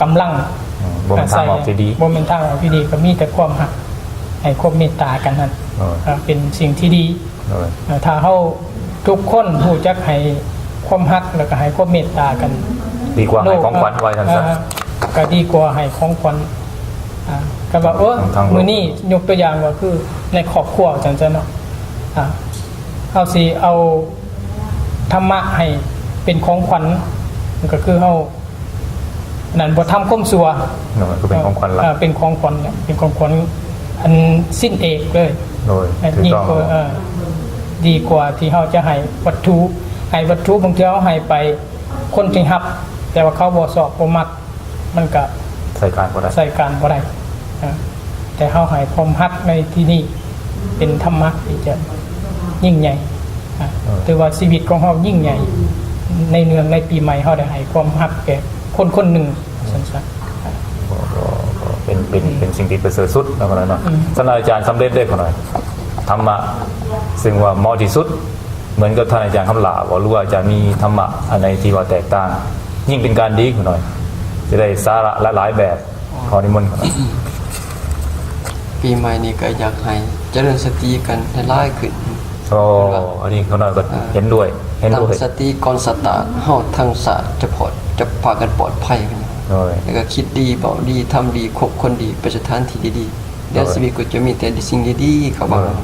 ກຳລັງ ອືມ ບໍ່ແມ່ນທາງອອກທີ່ດີ ບໍ່ແມ່ນທາງອອກທີ່ດີ ກໍມີແຕ່ຄວາມຮັກ ໃຫ້ຄວາມເມດຕາກັນຫັ້ນ ໂດຍ ເປັນສິ່ງທີ່ດີ ໂດຍ ເອີ ຖ້າເຮົາທຸກຄົນຮູ້ຈັກໃຫ້ຄວາມຮັກ ແລ້ວກໍໃຫ້ຄວາມເມດຕາກັນ ດີກວ່າໃຫ້ຂອງຂວັນ ໂລກ ວ່າຊັ້ນຊະ ເອີ ກໍດີກວ່າໃຫ້ຂອງຂວັນ ອ່າ ກໍວ່າ ເອີ ມື້ນີ້ຍົກຕົວຢ່າງວ່າຄືໃນຄອບຄົວວ່າຊັ້ນຊະເນາະ ອ່າ ເຮົາຊິເອົາທຳມະໃຫ້ເປັນຂອງຂວັນ ກໍຄືເຮົາ ອັນນັ້ນບໍ່ທຳຄວາມຊົ່ວ ເນາະ ກໍເປັນຂອງຂວັນລະ ເອີ ເປັນຂອງຂວັນແຫຼະ ເປັນຂອງຂວັນອັນສິ້ນເອກເລີຍ ໂດຍ ເອີ ດີກວ່າທີ່ເຮົາຈະໃຫ້ວັດຖຸ ໃຫ້ວັດຖຸ ບາງເທື່ອເຮົາໃຫ້ໄປ ຄົນທີ່ຮັບ ແຕ່ວ່າເຂົາບໍ່ຊອບບໍ່ມັກ ມັນກະໃຊ້ການບໍ່ໄດ້ ໃຊ້ການບໍ່ໄດ້ ເອີ ແຕ່ເຮົາໃຫ້ຄວາມຮັກໃນທີ່ນີ້ ເປັນທຳມະທີ່ຈະຍິ່ງໃຫຍ່ ເອີ ຖືວ່າຊີວິດຂອງເຮົາຍິ່ງໃຫຍ່ ໃນເນື່ອງໃນປີໃໝ່ ເຮົາໄດ້ໃຫ້ຄວາມຮັກແກ່ຄົນຄົນໜຶ່ງ ວ່າຊັ້ນຊະ ກໍ ກໍ ກໍເປັນ ເປັນ ເປັນສິ່ງທີ່ປະເສີດສຸດເນາະ ເນາະ ອືມ ສຳລັບອາຈານສຳເລັດເດ້ຂະນ້ອຍ ທຳມະ ຊຶ່ງວ່າເໝາະທີ່ສຸດ ເໝືອນກັບທ່ານອາຈານຄຳຫຼ້າບໍ່ ຫຼືວ່າອາຈານມີທຳມະອັນໃດທີ່ວ່າແຕກຕ່າງ ຍິ່ງເປັນການດີຂະນ້ອຍ ຈະໄດ້ສາລະຫຼາຍໆແບບ ຂໍນິມົນຂະນ້ອຍ ປີໃໝ່ນີ້ກໍຢາກໃຫ້ຈະເລີນສະຕິກັນໃຫ້ຫຼາຍຂຶ້ນ ໂອ້ ອັນນີ້ຂະນ້ອຍກໍ ເອີ ເຫັນດ້ວຍ ເຫັນດ້ວຍ ຕັ້ງສະຕິກ່ອນສະຕາດ ເຮົາທັງຊາດຈະພອດ ຈະພາກັນປອດໄພ ໂດຍ ແລ້ວກໍຄິດດີ ເວົ້າດີ ທຳດີ ຄົບຄົນດີ ໄປສະຖານທີ່ດີໆ ແລ້ວຊີວິດກໍຈະມີແຕ່ສິ່ງດີໆເຂົ້າມາ ໂດຍ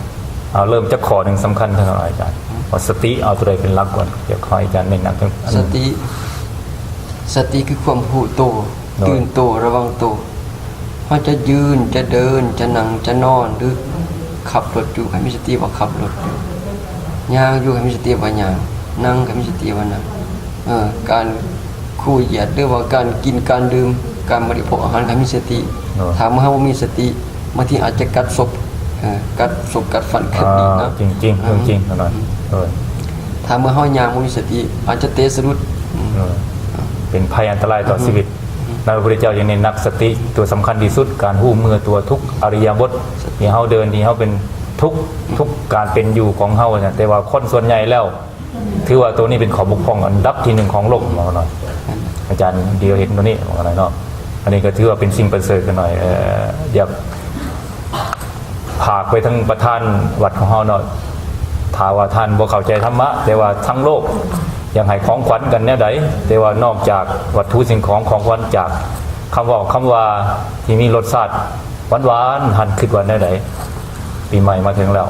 ເອົາເລີ່ມຈັກຂໍ້ໜຶ່ງສຳຄັນເທົ່ານັ້ນອາຈານ ວ່າສະຕິເອົາຕົວໃດເປັນຫຼັກກ່ອນ ຢາກໃຫ້ອາຈານເນັ້ນນຳ ສະຕິ ສະຕິຄືຄວາມຮູ້ໂຕ ໂດຍ ຕື່ນໂຕ ລະວັງໂຕ ເຮົາຈະຢືນ ຈະເດີນ ຈະນັ່ງ ຈະນອນ ຫຼືຂັບລົດຢູ່ ໃຫ້ມີສະຕິວ່າຂັບລົດ ຍ່າງຢູ່ ໃຫ້ມີສະຕິວ່າຍ່າງ ນັ່ງ ໃຫ້ມີສະຕິວ່ານັ່ງ ເອີ ການຄູ່ຢຽດ ຫຼືວ່າການກິນການດື່ມ ການບໍລິໂພກອາຫານ ໃຫ້ມີສະຕິ ໂດຍ ຖ້າເມື່ອເຮົາບໍ່ມີສະຕິ ບາງທີອາດຈະກັດສົບ ເອີ ກັດສົບກັດຟັນ ເອີ ເນາະ ຈິງໆ ເອີ ຈິງໆ ເນາະ ອືມ ໂດຍ ຖ້າເມື່ອເຮົາຍ່າງບໍ່ມີສະຕິ ອາດຈະເຕະສະດຸດ ອືມ ເອີ ເປັນໄພອັນຕະລາຍຕໍ່ຊີວິດ ອືມ ນັ້ນພະພຸດທະເຈົ້າຈຶ່ງເນັ້ນໜັກສະຕິ ຕົວສຳຄັນທີ່ສຸດ ການຮູ້ເມື່ອຕົວທຸກອິລິຍາບົດ ທີ່ເຮົາເດີນ ທີ່ເຮົາເປັນທຸກ ທຸກການເປັນຢູ່ຂອງເຮົານະ ແຕ່ວ່າຄົນສ່ວນໃຫຍ່ແລ້ວ ຖືວ່າໂຕນີ້ເປັນຂໍ້ບົກຜ່ອງອັນດັບທີໜຶ່ງຂອງໂລກ ວ່າໜ້ອຍ ອາຈານດຽວເຫັນໂຕນີ້ ວ່າໜ້ອຍເນາະ ອັນນີ້ກໍຖືວ່າເປັນສິ່ງປະເສີດກັນໜ້ອຍ ເອີ ຢາກ ຝາກໄປທາງປະທານວັດຂອງເຮົາເນາະ ຖ້າວ່າທ່ານບໍ່ເຂົ້າໃຈທຳມະ ແຕ່ວ່າທັງໂລກຢາກໃຫ້ຂອງຂວັນກັນແນວໃດ ແຕ່ວ່ານອກຈາກວັດຖຸສິ່ງຂອງ ຂອງຂວັນຈາກຄຳເວົ້າຄຳວ່າທີ່ມີລົດຊາດຫວານໆ ທ່ານຄິດວ່າແນວໃດ? ປີໃໝ່ມາເຖິງແລ້ວ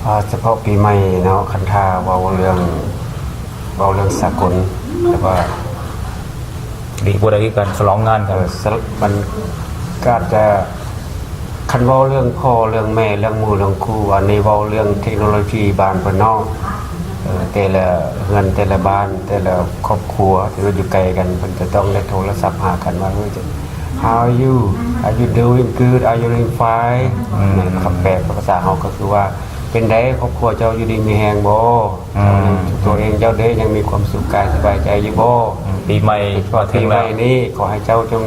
ອ່າ ສະເພາະປີໃໝ່ເນາະ ຄັນຖ້າເວົ້າເລື່ອງ ເວົ້າເລື່ອງສາກົນ ແຕ່ວ່າ ດີບໍ່ໄດ້ຄືກັນ ສະຫຼອງງານກັນ ເອີ ສະ ມັນກະຈະ ຄັນເວົ້າເລື່ອງພໍ່ເລື່ອງແມ່ ເລື່ອງໝູ່ເລື່ອງຄູ່ ອັນນີ້ເວົ້າເລື່ອງເທັກໂນໂລຊີບ້ານເພິ່ນເນາະ. ເອີ ແຕ່ລະເຮືອນ ແຕ່ລະບ້ານ ແຕ່ລະຄອບຄົວທີ່ວ່າຢູ່ໄກກັນ ເພິ່ນຈະຕ້ອງໄດ້ໂທລະສັບຫາກັນວ່າ ເອີ How are you? Are you doing good? Are you doing fine? ອືມ ແມ່ນຄຳແປເປັນພາສາເຮົາກໍຄືວ່າ ເປັນໃດຄອບຄົວເຈົ້າ ຢູ່ດີມີແຮງບໍ່? ອືມ ຕົວເອງເຈົ້າເດ້ ຍັງມີຄວາມສຸກກາຍສະບາຍໃຈຢູ່ບໍ່? ອືມ ປີໃໝ່ ປີໃໝ່ນີ້ ຂໍໃຫ້ເຈົ້າຈົ່ງ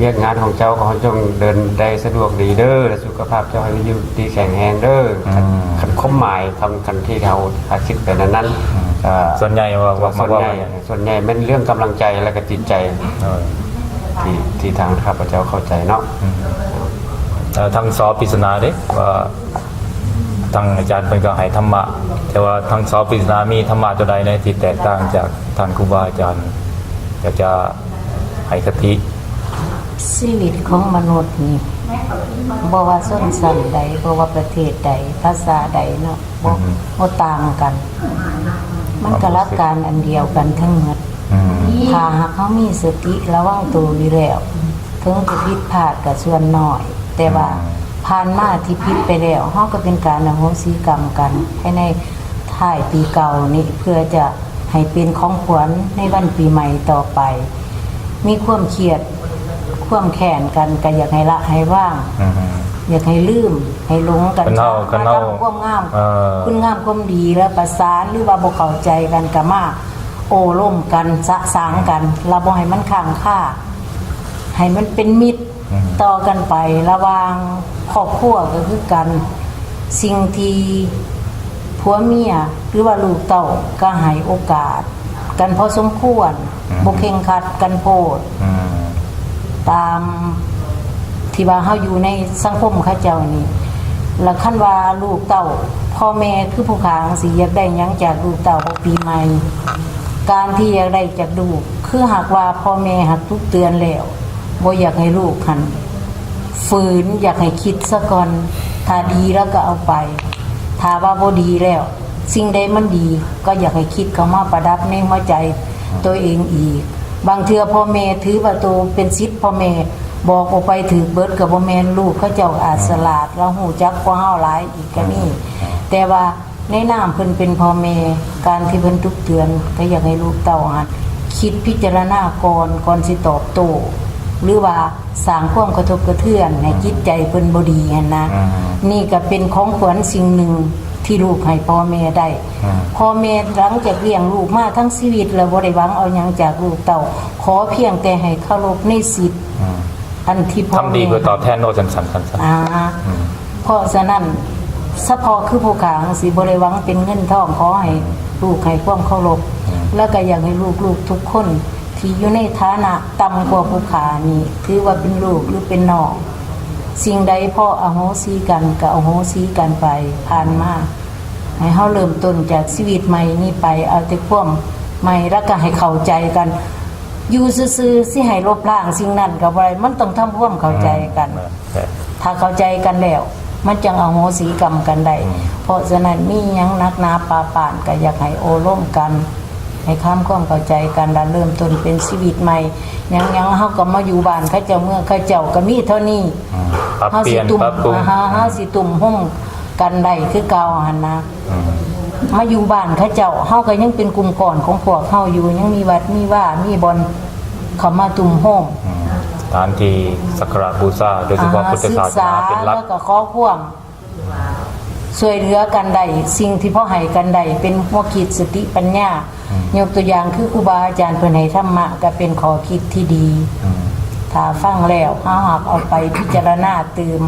ວຽກງານຂອງເຈົ້າ ຂໍໃຫ້ຈົ່ງເດີນໄດ້ສະດວກດີເດີ ແລະ ສຸຂະພາບເຈົ້າໃຫ້ຢູ່ດີແຂງແຮງເດີ. ອືມ ຄັນຄວາມໝາຍ ຄັນ ຄັນທີ່ເຮົາອາດຄິດໄປນັ້ນໆ ອືມ ເອີ ສ່ວນໃຫຍ່ວ່າ ສ່ວນໃຫຍ່ ສ່ວນໃຫຍ່ແມ່ນເລື່ອງກຳລັງໃຈ ແລະ ກໍຈິດໃຈ ໂດຍ ທີ່ ທີ່ທາງຂ້າພະເຈົ້າເຂົ້າໃຈເນາະ. ອືມ ເອີ ທາງ ສ ປິສະໜາເດ້ ວ່າ ທາງອາຈານເພິ່ນກໍໃຫ້ທຳມະ ແຕ່ວ່າທາງ ສ ປິສະໜາ ມີທຳມະຕົວໃດແດ່ທີ່ແຕກຕ່າງຈາກທ່ານຄູບາອາຈານ ຢາກຈະໃຫ້ຄະຕິ? ຊີວິດຂອງມະນຸດນີ້ ບໍ່ວ່າຊົນຊັ້ນໃດ ບໍ່ວ່າປະເທດໃດ ພາສາໃດເນາະ ບໍ່ ອືຮຶ ບໍ່ຕ່າງກັນ ມັນກໍຫຼັກການອັນດຽວກັນທັງໝົດ. ອືມ ຖ້າຫາກເຮົາມີສະຕິລະວັງໂຕຢູ່ແລ້ວ ເຖິງຈະຜິດພາດກໍສ່ວນນ້ອຍ ແຕ່ວ່າ ອືມ ຜ່ານມາທີ່ຜິດໄປແລ້ວ ເຮົາກໍເປັນການອະໂຫສິກຳກັນ ພາຍໃນທ້າຍປີເກົ່ານີ້ ເພື່ອຈະໃຫ້ເປັນຂອງຂວັນໃນວັນປີໃໝ່ຕໍ່ໄປ. ມີຄວາມຄຽດ ຄວາມແຄ້ນກັນ ກໍຢາກໃຫ້ລະໃຫ້ວາງ ອືຮຶ ຢາກໃຫ້ລືມ ໃຫ້ຫຼົງກັນ ຄັນເຮົາ ຊະ ຄັນເຮົາ ມາທຳຄວາມງາມ ເອີ ຄຸນງາມຄວາມດີ ແລ້ວປະສານ ຫຼືວ່າບໍ່ເຂົ້າໃຈກັນ ກໍມາໂອ້ລົມກັນ ສະສາງກັນ ແລ້ວບໍ່ໃຫ້ມັນຄ້າງຄາ ໃຫ້ມັນເປັນມິດ ອືມ ຕໍ່ກັນໄປລະຫວ່າງຄອບຄົວກໍຄືກັນ. ສິ່ງທີ່ຜົວເມຍ ຫຼືວ່າລູກເຕົ້າກໍໃຫ້ໂອກາດກັນພໍສົມຄວນ ອືມ ບໍ່ເຄັ່ງຄັດກັນໂພດ ອືມ ຕາມທີ່ວ່າເຮົາຢູ່ໃນສັງຄົມເຂົາເຈົ້ານີ້. ລະຄັນວ່າລູກເຕົ້າ ພໍ່ແມ່ຄືຜູ້ຂ້າຈັ່ງຊີ້ ຢາກໄດ້ຫຍັງຈາກລູກເຕົ້າ ບໍ່ ປີໃໝ່ ການທີ່ຢາກໄດ້ຈາກລູກ ຄືຫາກວ່າພໍ່ແມ່ຫາກຕຸກເຕືອນແລ້ວ ບໍ່ຢາກໃຫ້ລູກຫັ້ນຝືນ ຢາກໃຫ້ຄິດສາກ່ອນ ຖ້າດີແລ້ວກໍເອົາໄປ ຖ້າວ່າບໍ່ດີແລ້ວ ສິ່ງໃດມັນດີກໍຢາກໃຫ້ຄິດເຂົ້າມາປະດັບໃນຫົວໃຈໂຕເອງອີກ. ບາງເທື່ອພໍ່ແມ່ຖືວ່າໂຕເປັນສິດພໍ່ແມ່ ບອກອອກໄປຖືກເບິດກໍບໍ່ແມ່ນ ລູກເຂົາເຈົ້າອາດສະຫຼາດ ແລ້ວຮູ້ຈັກກວ່າເຮົາຫຼາຍອີກກໍມີ ແຕ່ວ່າ ໃນນາມເພິ່ນເປັນພໍ່ແມ່ ການທີ່ເພິ່ນຕຸກເຕືອນ ກໍຢາກໃຫ້ລູກເຕົ້າຫັ້ນຄິດພິຈາລະນາກ່ອນ ກ່ອນຊິຕອບໂຕ້ ຫຼືວ່າສ້າງຄວາມກະທົບກະເທືອນໃຫ້ຈິດໃຈເພິ່ນບໍ່ດີຫັ້ນນະ. ອືມ ນີ້ກໍເປັນຂອງຂວັນສິ່ງໜຶ່ງທີ່ລູກໃຫ້ພໍ່ແມ່ໄດ້. ອືມ ພໍ່ແມ່ຫຼັງຈາກລ້ຽງລູກມາທັງຊີວິດ ແລ້ວບໍ່ໄດ້ຫວັງເອົາຫຍັງຈາກລູກເຕົ້າ ຂໍພຽງແຕ່ໃຫ້ເຄົາລົບໃນສິດ ອືມ ອັນທີ່ພໍ່ແມ່ ທຳດີເພື່ອຕອບແທນ ເວົ້າສັ້ນໆ ອ່າ ອືມ ເພາະສະນັ້ນ ສະເພາະຄືຜູ້ຂ້າຈັ່ງຊີ້ ບໍ່ໄດ້ຫວັງເປັນເງິນທອງ ຂໍໃຫ້ລູກໃຫ້ຄວາມເຄົາລົບ ອືມ ແລ້ວກໍຢາກໃຫ້ລູກໆທຸກຄົນທີ່ຢູ່ໃນຖານະຕ່ຳກວ່າຜູ້ຂ້ານີ້ ຖືວ່າເປັນລູກ ຫຼື ເປັນນ້ອງ ສິ່ງໃດພໍອະໂຫສິກັນ ກໍອະໂຫສິກັນໄປ ຜ່ານມາ ໃຫ້ເຮົາເລີ່ມຕົ້ນຈາກຊີວິດໃໝ່ນີ້ໄປ ເອົາແຕ່ຄວາມໃໝ່ ແລ້ວກໍໃຫ້ເຂົ້າໃຈກັນ. ຢູ່ຊື່ໆ ຊິໃຫ້ລົບລ້າງສິ່ງນັ້ນກໍບໍ່ໄດ້ ມັນຕ້ອງທຳຄວາມເຂົ້າໃຈກັນ. ອືມ ຖ້າເຂົ້າໃຈກັນແລ້ວ ມັນຈັ່ງອະໂຫສິກຳກັນໄດ້. ອືມ ເພາະສະນັ້ນ ມີຫຍັງໜັກໜາປາປານ ກໍຢາກໃຫ້ໂອ້ລົມກັນ ໃຫ້ທຳຄວາມເຂົ້າໃຈກັນ ແລ້ວເລີ່ມຕົ້ນເປັນຊີວິດໃໝ່. ຫຍັງໆ ເຮົາກໍມາຢູ່ບ້ານເຂົາເຈົ້າ ເມືອງເຂົາເຈົ້າ ກໍມີເທົ່ານີ້. ອືມ ປັບປ່ຽນ ເຮົາຊິຕຸ້ມ ປັບປຸງ ເຮົາ ເຮົາຊິຕຸ້ມໂຮມກັນໄດ້ຄືເກົ່າຫັ້ນນະ. ອືມ ມາຢູ່ບ້ານເຂົາເຈົ້າ ເຮົາກໍຍັງເປັນກຸ່ມກ້ອນຂອງພວກເຮົາຢູ່ ຍັງມີວັດມີວາ ມີບ່ອນເຂົ້າມາຕຸ້ມໂຮມ. ອືມ ສະຖານທີ່ສັກກາລະບູຊາ ໂດຍສະເພາະ ອ່າ ພຸດທະສາສະໜາເປັນຫຼັກ ແລ້ວກໍຂໍຄວາມຊ່ວຍເຫຼືອກັນໄດ້ ສິ່ງທີ່ພໍໃຫ້ກັນໄດ້ ເປັນຫົວຄິດສະຕິປັນຍາ. ອືມ ຍົກຕົວຢ່າງຄືຄູບາອາຈານເພິ່ນໃຫ້ທຳມະ ກໍເປັນຂໍ້ຄິດທີ່ດີ. ອືມ ຖ້າຟັງແລ້ວ ເຮົາຫາກເອົາໄປພິຈາລະນາຕື່ມ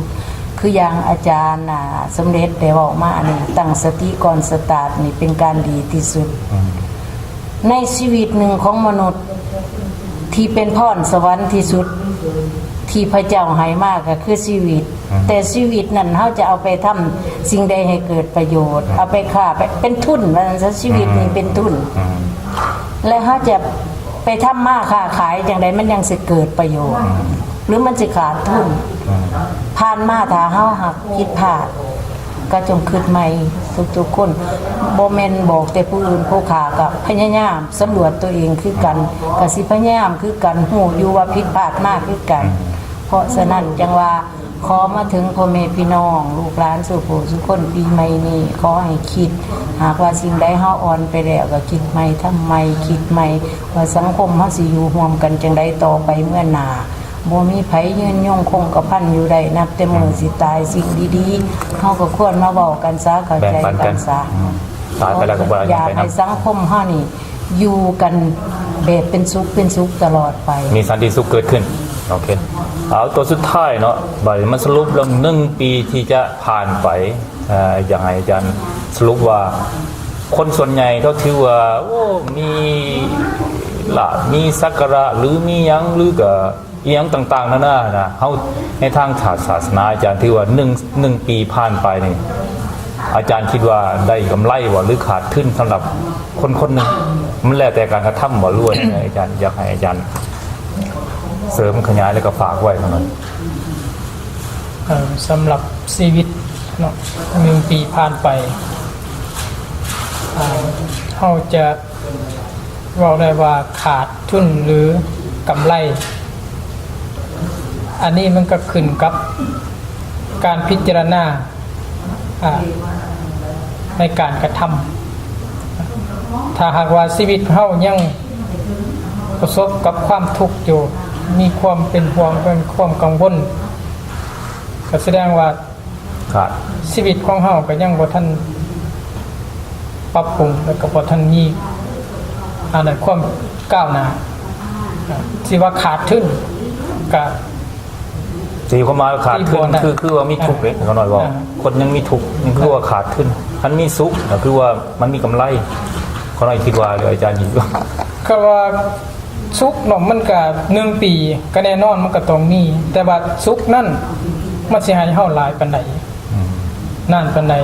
ຄືຢ່າງອາຈານ ອ່າ ສົມເດັດໄດ້ເວົ້າມານີ້ ຕັ້ງສະຕິກ່ອນສະຕາດ ນີ້ເປັນການດີທີ່ສຸດ. ອືມ ໃນຊີວິດໜຶ່ງຂອງມະນຸດ ທີ່ເປັນພອນສະຫວັນທີ່ສຸດ ທີ່ພະເຈົ້າໃຫ້ມາກໍຄືຊີວິດ. ອືມ ແຕ່ຊີວິດນັ້ນ ເຮົາຈະເອົາໄປທຳສິ່ງໃດໃຫ້ເກີດປະໂຫຍດ? ອືມ ເອົາໄປຄ້າ ໄປເປັນທຶນ ວ່າຊັ້ນຊະ ຊີວິດນີ້ເປັນທຶນ. ອືມ ແລະ ເຮົາຈະໄປທຳມາຄ້າຂາຍຈັ່ງໃດ ມັນຍັງຊິເກີດປະໂຫຍດ? ອືມ ຫຼືມັນຊິຂາດທຶນ? ອືມ ຜ່ານມາ ຖ້າເຮົາຫາກຜິດພາດ ກໍຈົ່ງຄິດໃໝ່ທຸກໆຄົນ. ບໍ່ແມ່ນບອກແຕ່ຜູ້ອື່ນ, ຜູ້ຂ້າກໍພະຍາຍາມສຳຫຼວດຕົວເອງຄືກັນ, ກໍຊິພະຍາຍາມຄືກັນ, ຮູ້ຢູ່ວ່າຜິດພາດມາຄືກັນ. ເພາະສະນັ້ນຈັ່ງວ່າ ຂໍມາເຖິງພໍ່ແມ່ພີ່ນ້ອງ ລູກຫຼານສູ່ຜູ້ສູ່ຄົນ ປີໃໝ່ນີ້ ຂໍໃຫ້ຄິດ ຫາກວ່າສິ່ງໃດເຮົາອ່ອນໄປແລ້ວ ກໍຄິດໃໝ່ ທຳໃໝ່ ຄິດໃໝ່ ວ່າສັງຄົມເຮົາຊິຢູ່ຮ່ວມກັນຈັ່ງໃດຕໍ່ໄປເມື່ອໜ້າ. ບໍ່ມີໃຜຍືນຍົງຄົງກະພັນຢູ່ໄດ້ ນັບແຕ່ມື້ຊິຕາຍ. ສິ່ງດີໆ ເຮົາກໍຄວນມາເວົ້າກັນຊະ ເຂົ້າໃຈກັນຊະ. ອືມ ຕາຍໄປແລ້ວກໍບໍ່ໄດ້ ຢາກໃຫ້ສັງຄົມເຮົານີ້ຢູ່ກັນແບບເປັນສຸກເປັນສຸກຕະຫຼອດໄປ ມີສັນຕິສຸກເກີດຂຶ້ນ. ໂອເຄ ເອົາ ຕົວສຸດທ້າຍເນາະ ບາດນີ້ມາສະຫຼຸບເລື່ອງໜຶ່ງປີທີ່ຈະຜ່ານໄປ. ເອີ ຢາກໃຫ້ອາຈານສະຫຼຸບວ່າ ຄົນສ່ວນໃຫຍ່ເຂົາຖືວ່າ ໂອ້ ມີລາບ ມີສັກກາລະ ຫຼື ມີຫຍັງ ຫຼື ກໍ ອີ່ຫຍັງຕ່າງໆນານານະ ເຮົາໃນທາງສາ ສາສະໜາ ອາຈານຖືວ່າໜຶ່ງ ໜຶ່ງປີຜ່ານໄປນີ້ ອາຈານຄິດວ່າໄດ້ກຳໄລບໍ່ ຫຼື ຂາດທຶນສຳລັບຄົນຄົນໜຶ່ງ? ມັນແລ້ວແຕ່ການກະທຳບໍ່ ຫຼືວ່າຈັ່ງໃດ? ອາຈານ ຢາກໃຫ້ອາຈານເສີມຂະຫຍາຍ ແລ້ວກໍຝາກໄວ້ເທົ່ານັ້ນ. ເອີ ສຳລັບຊີວິດເນາະ ໜຶ່ງປີຜ່ານໄປ ເຮົາຈະ ເວົ້າໄດ້ວ່າຂາດທຶນ ຫຼື ກຳໄລ ອັນນີ້ມັນກໍຂຶ້ນກັບການພິຈາລະນາ ອາ ໃນການກະທຳ. ຖ້າຫາກວ່າຊີວິດເຮົາຍັງປະສົບກັບຄວາມທຸກຢູ່ ມີຄວາມເປັນຫ່ວງ ເປັນຄວາມກັງວົນ ກໍສະແດງວ່າ ຂາດ ຊີວິດຂອງເຮົາກໍຍັງບໍ່ທັນປັບປຸງ ແລ້ວກໍບໍ່ທັນມີ ອັນນັ້ນ ຄວາມກ້າວໜ້າ ຊິວ່າຂາດທຶນ ກໍ ຕີຄວາມໝາຍວ່າຂາດທຶນ ຕີບໍ່ໄດ້ ຄື ຄືວ່າມີທຸກເດ້ ຂ້ານ້ອຍເວົ້າ ອ່າ ຄົນຍັງມີທຸກ ຍັງຄືວ່າຂາດທຶນ. ຄັນມີສຸກ ກໍຄືວ່າມັນມີກຳໄລ. ຂ້ານ້ອຍຄິດວ່າ ຫຼື ອາຈານຄິດວ່າ ກໍວ່າ ສຸກເນາະ ມັນກະໜຶ່ງປີ ກະແນ່ນອນມັນກະຕ້ອງມີ ແຕ່ວ່າສຸກນັ້ນມັນຊິໃຫ້ເຮົາຫຼາຍປານໃດ ອືມ ນານປານໃດ.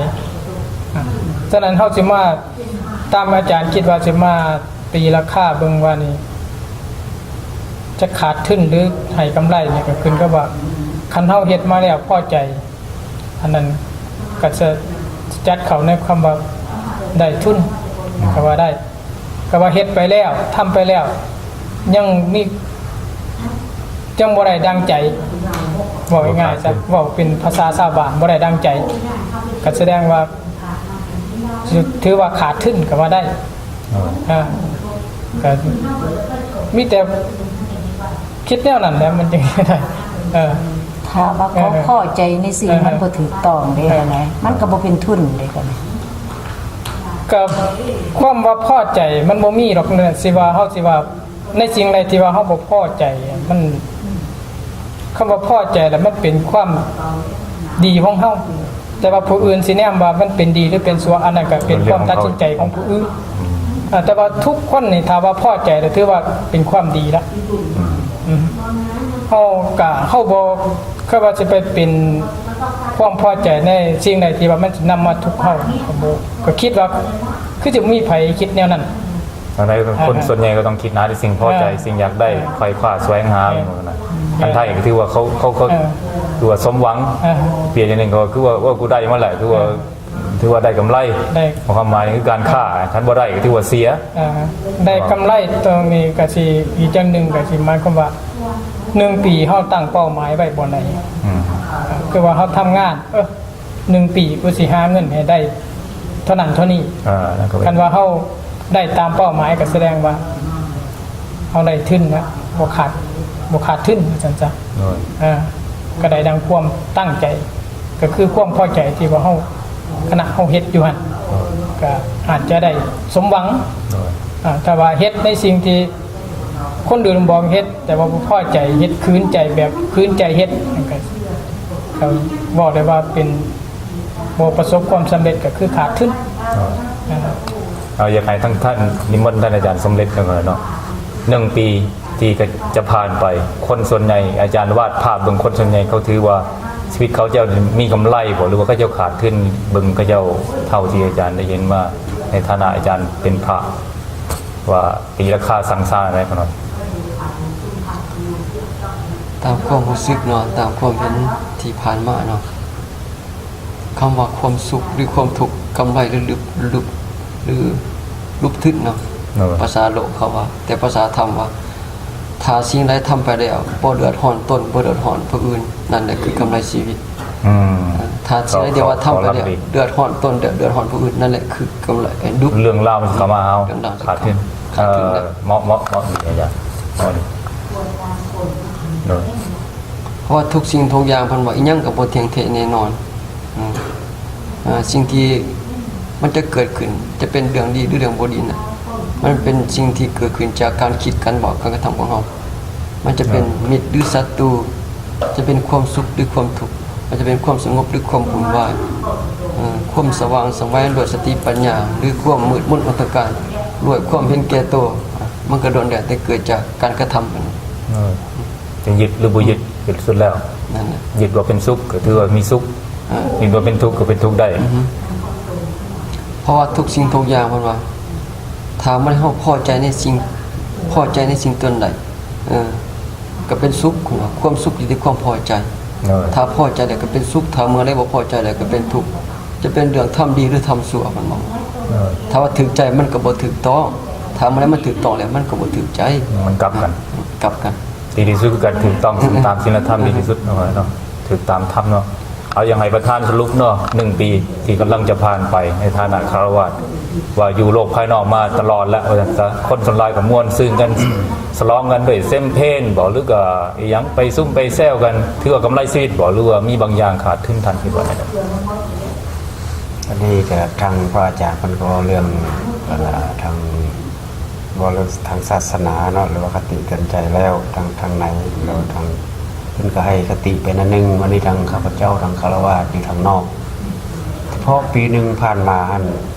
ອາ ສະນັ້ນເຮົາຊິມາ ຕາມອາຈານຄິດວ່າຊິມາຕີລາຄາເບິ່ງວ່ານີ້ ຈະຂາດທຶນ ຫຼື ໃຫ້ກຳໄລນີ້ ກະຂຶ້ນກັບວ່າ ຄັນເຮົາເຮັດມາແລ້ວພໍໃຈ ອັນນັ້ນກໍຈະຈັດເຂົ້າໃນຄຳວ່າໄດ້ທຶນ ກໍວ່າໄດ້ ກໍວ່າເຮັດໄປແລ້ວ ທຳໄປແລ້ວ ຍັງມີ ຍັງບໍ່ໄດ້ດັ່ງໃຈ ເວົ້າງ່າຍໆຊະ ເວົ້າເປັນພາສາຊາວບ້ານ ບໍ່ໄດ້ດັ່ງໃຈ ກໍສະແດງວ່າ ຖືວ່າຂາດທຶນກໍວ່າໄດ້. ເອີ ອ່າ ກໍມີແຕ່ຄິດແນວນັ້ນແຫຼະ ມັນຈຶ່ງໄດ້. ເອີ ຖ້າວ່າເຂົາ ເອີ ພໍໃຈໃນສິ່ງ ເອີ ມັນບໍ່ຖືກຕ້ອງເດ້ ເອີ ນະ ມັນກໍບໍ່ເປັນທຶນເດ້ ກໍ ກໍຄວາມວ່າພໍໃຈມັນບໍ່ມີດອກ ຊິວ່າ ເຮົາຊິວ່າ ໃນສິ່ງໃດທີ່ວ່າເຮົາບໍ່ພໍໃຈ ມັນ ຄຳວ່າພໍໃຈລະ ມັນເປັນຄວາມດີຂອງເຮົາ ແຕ່ວ່າຜູ້ອື່ນຊິແນມວ່າມັນເປັນດີ ຫຼື ເປັນຊົ່ວ ອັນນັ້ນກໍເປັນຄວາມຕັດສິນໃຈຂອງຜູ້ອື່ນ. ອາ ແຕ່ວ່າທຸກຄົນນີ້ ຖ້າວ່າພໍໃຈລະ ຖືວ່າເປັນຄວາມດີລະ. ອືມ ເຮົາກະ ເຮົາບໍ່ ຄືວ່າຊິໄປເປັນຄວາມພໍໃຈໃນສິ່ງໃດທີ່ວ່າມັນຊິນຳມາທຸກເຮົາ ກໍບໍ່ ກໍຄິດວ່າ ຄືຈະມີໃຜຄິດແນວນັ້ນ. ຈັ່ງໃດ ເອີ ຄົນສ່ວນໃຫຍ່ກໍຕ້ອງຄິດຫາແຕ່ສິ່ງພໍໃຈ ເອີ ສິ່ງຢາກໄດ້ ເອີ ໄຂວ່ຄວ້າແສວງຫາ ເອີ ແມ່ນບໍ່ນະ? ແມ່ນ. ອັນໄທກໍຖືວ່າເຂົາ ເຂົາ ເຂົາ ເອີ ຖືວ່າສົມຫວັງ. ເອີ ປຽບຢ່າງໜຶ່ງກໍຄືວ່າ ໂອ້ ກູໄດ້ມາແລ້ວ ຖືວ່າ ເອີ ຖືວ່າໄດ້ກຳໄລ. ໄດ້ ຄວາມໝາຍຄືການຄ້າ ຄັນບໍ່ໄດ້ກໍຖືວ່າເສຍ. ເອີ ໄດ້ກຳໄລຕົງນີ້ກໍຊິອີກຢ່າງໜຶ່ງ ກໍຊິໝາຍຄວາມວ່າ ໜຶ່ງປີເຮົາຕັ້ງເປົ້າໝາຍໄວ້ບ່ອນໃດ? ອືມ ຄືວ່າເຮົາທຳງານ ເອີ ໜຶ່ງປີກູຊິຫາເງິນໃຫ້ໄດ້ເທົ່ານັ້ນເທົ່ານີ້. ອ່າ ຄັນວ່າເຮົາໄດ້ຕາມເປົ້າໝາຍ ກໍສະແດງວ່າເຮົາໄດ້ທຶນນະ ບໍ່ຂາດ ບໍ່ຂາດທຶນ ວ່າຊັ້ນຊະ. ໂດຍ ອ່າ ກໍໄດ້ດັ່ງຄວາມຕັ້ງໃຈ ກໍຄືຄວາມພໍໃຈທີ່ວ່າເຮົາ ຂະນະເຮົາເຮັດຢູ່ຫັ້ນ ໂດຍ ກໍອາດຈະໄດ້ສົມຫວັງ. ໂດຍ ອ່າ ຖ້າວ່າເຮັດໃນສິ່ງທີ່ ຄົນອື່ນບອກເຮັດ ແຕ່ວ່າບໍ່ພໍໃຈເຮັດ ຂືນໃຈ ແບບຂືນໃຈເຮັດ ມັນກໍ ກໍເວົ້າໄດ້ວ່າເປັນ ບໍ່ປະສົບຄວາມສຳເລັດ ກໍຄືຂາດທຶນ. ເອົາ ຢາກໃຫ້ທັງທ່ານ ນິມົນທ່ານອາຈານສົມເດັດກັນເນາະ ໜຶ່ງປີທີ່ຈະຜ່ານໄປ ຄົນສ່ວນໃຫຍ່ ອາຈານວາດພາບເບິ່ງ ຄົນສ່ວນໃຫຍ່ເຂົາຖືວ່າຊີວິດເຂົາເຈົ້າມີກຳໄລບໍ່ ຫຼືວ່າເຂົາເຈົ້າຂາດທຶນ? ເບິ່ງເຂົາເຈົ້າ ເທົ່າທີ່ອາຈານໄດ້ເຫັນມາ ໃນຖານະອາຈານເປັນພະ ວ່າຕີລາຄາສັງສານໄດ້ຂະໜາດ. ຕາມຄວາມຮູ້ສຶກເນາະ ຕາມຄວາມເຫັນທີ່ຜ່ານມາເນາະ ຄຳວ່າຄວາມສຸກ ຫຼື ຄວາມທຸກ ກຳໄລ ຫຼື ຫຼຸບ ຫຼື ຫຼຸບທຶນເນາະ ໂດຍ ພາສາໂລກເຂົາວ່າ ແຕ່ພາສາທຳວ່າ ຖ້າສິ່ງໃດທຳໄປແລ້ວບໍ່ເດືອດຮ້ອນຕົນ ບໍ່ເດືອດຮ້ອນຜູ້ອື່ນ ນັ້ນແຫຼະຄືກຳໄລຊີວິດ. ອືມ ຖ້າສິ່ງໃດທີ່ວ່າທຳໄປແລ້ວເດືອດຮ້ອນຕົນ ເດືອດຮ້ອນຜູ້ອື່ນ ນັ້ນແຫຼະຄືກຳໄລ ດຸ ເລື່ອງລາວມັນຊິເຂົ້າມາເຮົາ ເລື່ອງລາວ ຂາດທຶນ ຂາດທຶນ ເອີ ເໝາະ ເໝາະ ເໝາະດີອາຈານ ເໝາະດີ ໂດຍ ເພາະວ່າທຸກສິ່ງທຸກຢ່າງ ເພິ່ນວ່າອີ່ຫຍັງກໍບໍ່ທ່ຽງແທ້ແນ່ນອນ. ອືມ ເອີ ສິ່ງທີ່ມັນຈະເກີດຂຶ້ນ ຈະເປັນເລື່ອງດີ ຫຼື ເລື່ອງບໍ່ດີນັ້ນ ມັນເປັນສິ່ງທີ່ເກີດຂຶ້ນຈາກການຄິດ ການເວົ້າ ການກະທຳຂອງເຮົາ. ມັນຈະເປັນ ເອີ ມິດ ຫຼື ສັດຕູ, ຈະເປັນຄວາມສຸກ ຫຼື ຄວາມທຸກ, ມັນຈະເປັນຄວາມສະຫງົບ ຫຼື ຄວາມວຸ່ນວາຍ, ເອີ ຄວາມສະຫວ່າງສະໄຫວດ້ວຍສະຕິປັນຍາ ຫຼື ຄວາມມືດມົນອັນຕະການ ດ້ວຍຄວາມເຫັນແກ່ໂຕ, ມັນກໍລ້ວນແລ້ວແຕ່ເກີດຈາກການກະທຳ. ເອີ ຈະຍຶດ ຫຼື ບໍ່ຍຶດ ເປັນສຸດແລ້ວ ນັ້ນແຫຼະ ຍຶດວ່າເປັນສຸກ ກໍຖືວ່າມີສຸກ, ເອີ ຍຶດວ່າເປັນທຸກ ກໍເປັນທຸກໄດ້. ອືຮຶ ເພາະວ່າທຸກສິ່ງທຸກຢ່າງ ເພິ່ນວ່າ ຖ້າມັນ ເຮົາພໍໃຈໃນສິ່ງ ພໍໃຈໃນສິ່ງຕົນໃດ ເອີ ກໍເປັນສຸກ. ຄວາມສຸກຢູ່ທີ່ຄວາມພໍໃຈ. ເອີ ຖ້າພໍໃຈແລ້ວກໍເປັນສຸກ, ຖ້າເມື່ອໃດບໍ່ພໍໃຈແລ້ວກໍເປັນທຸກ. ຈະເປັນເລື່ອງທຳດີ ຫຼື ທຳຊົ່ວ ເພິ່ນບອກ. ເອີ ຖ້າວ່າຖືກໃຈມັນກໍບໍ່ຖືກຕ້ອງ, ຖ້າເມື່ອໃດມັນຖືກຕ້ອງແລ້ວມັນກໍບໍ່ຖືກໃຈ. ມັນກັບກັນ ກັບກັນ. ດີທີ່ສຸດຄືການຖືກຕ້ອງ ອືມ ຕາມສິນລະທຳ ອືມ ດີທີ່ສຸດເນາະ ເນາະ ຖືກຕາມທຳເນາະ. ເອົາ ຢາກໃຫ້ປະທານສະຫຼຸບເນາະ ໜຶ່ງປີທີ່ກຳລັງຈະຜ່ານໄປໃນຖານະຄາລະວາດ ວ່າຢູ່ໂລກພາຍນອກມາຕະຫຼອດແລ້ວ ວ່າຊັ້ນຊະ. ຄົນສ່ວນຫຼາຍກໍມ່ວນຊື່ນກັນ ສະຫຼອງກັນດ້ວຍແຊມເປນບໍ ຫຼື ກໍອີ່ຫຍັງ ໄປຊຸມໄປແຊວກັນ ຖືວ່າກຳໄລຊີວິດບໍ ຫຼື ວ່າມີບາງຢ່າງຂາດທຶນ? ທ່ານຄິດວ່າແນວໃດ? ອັນນີ້ກໍທາງພະອາຈານເພິ່ນກໍເວົ້າເລື່ອງ ອັນ ທາງ ເວົ້າເລື່ອງທາງສາສະໜາເນາະ ຫຼືວ່າຄະຕິເຕືອນໃຈແລ້ວ ທາງ ທາງໃນ ແລ້ວທາງ ເພິ່ນກໍໃຫ້ຄະຕິໄປໜ້ອຍໜຶ່ງ. ວັນນີ້ທາງຂ້າພະເຈົ້າ ທາງຄາລະວາດຢູ່ທາງນອກ ສະເພາະປີໜຶ່ງຜ່ານມາຫັ້ນ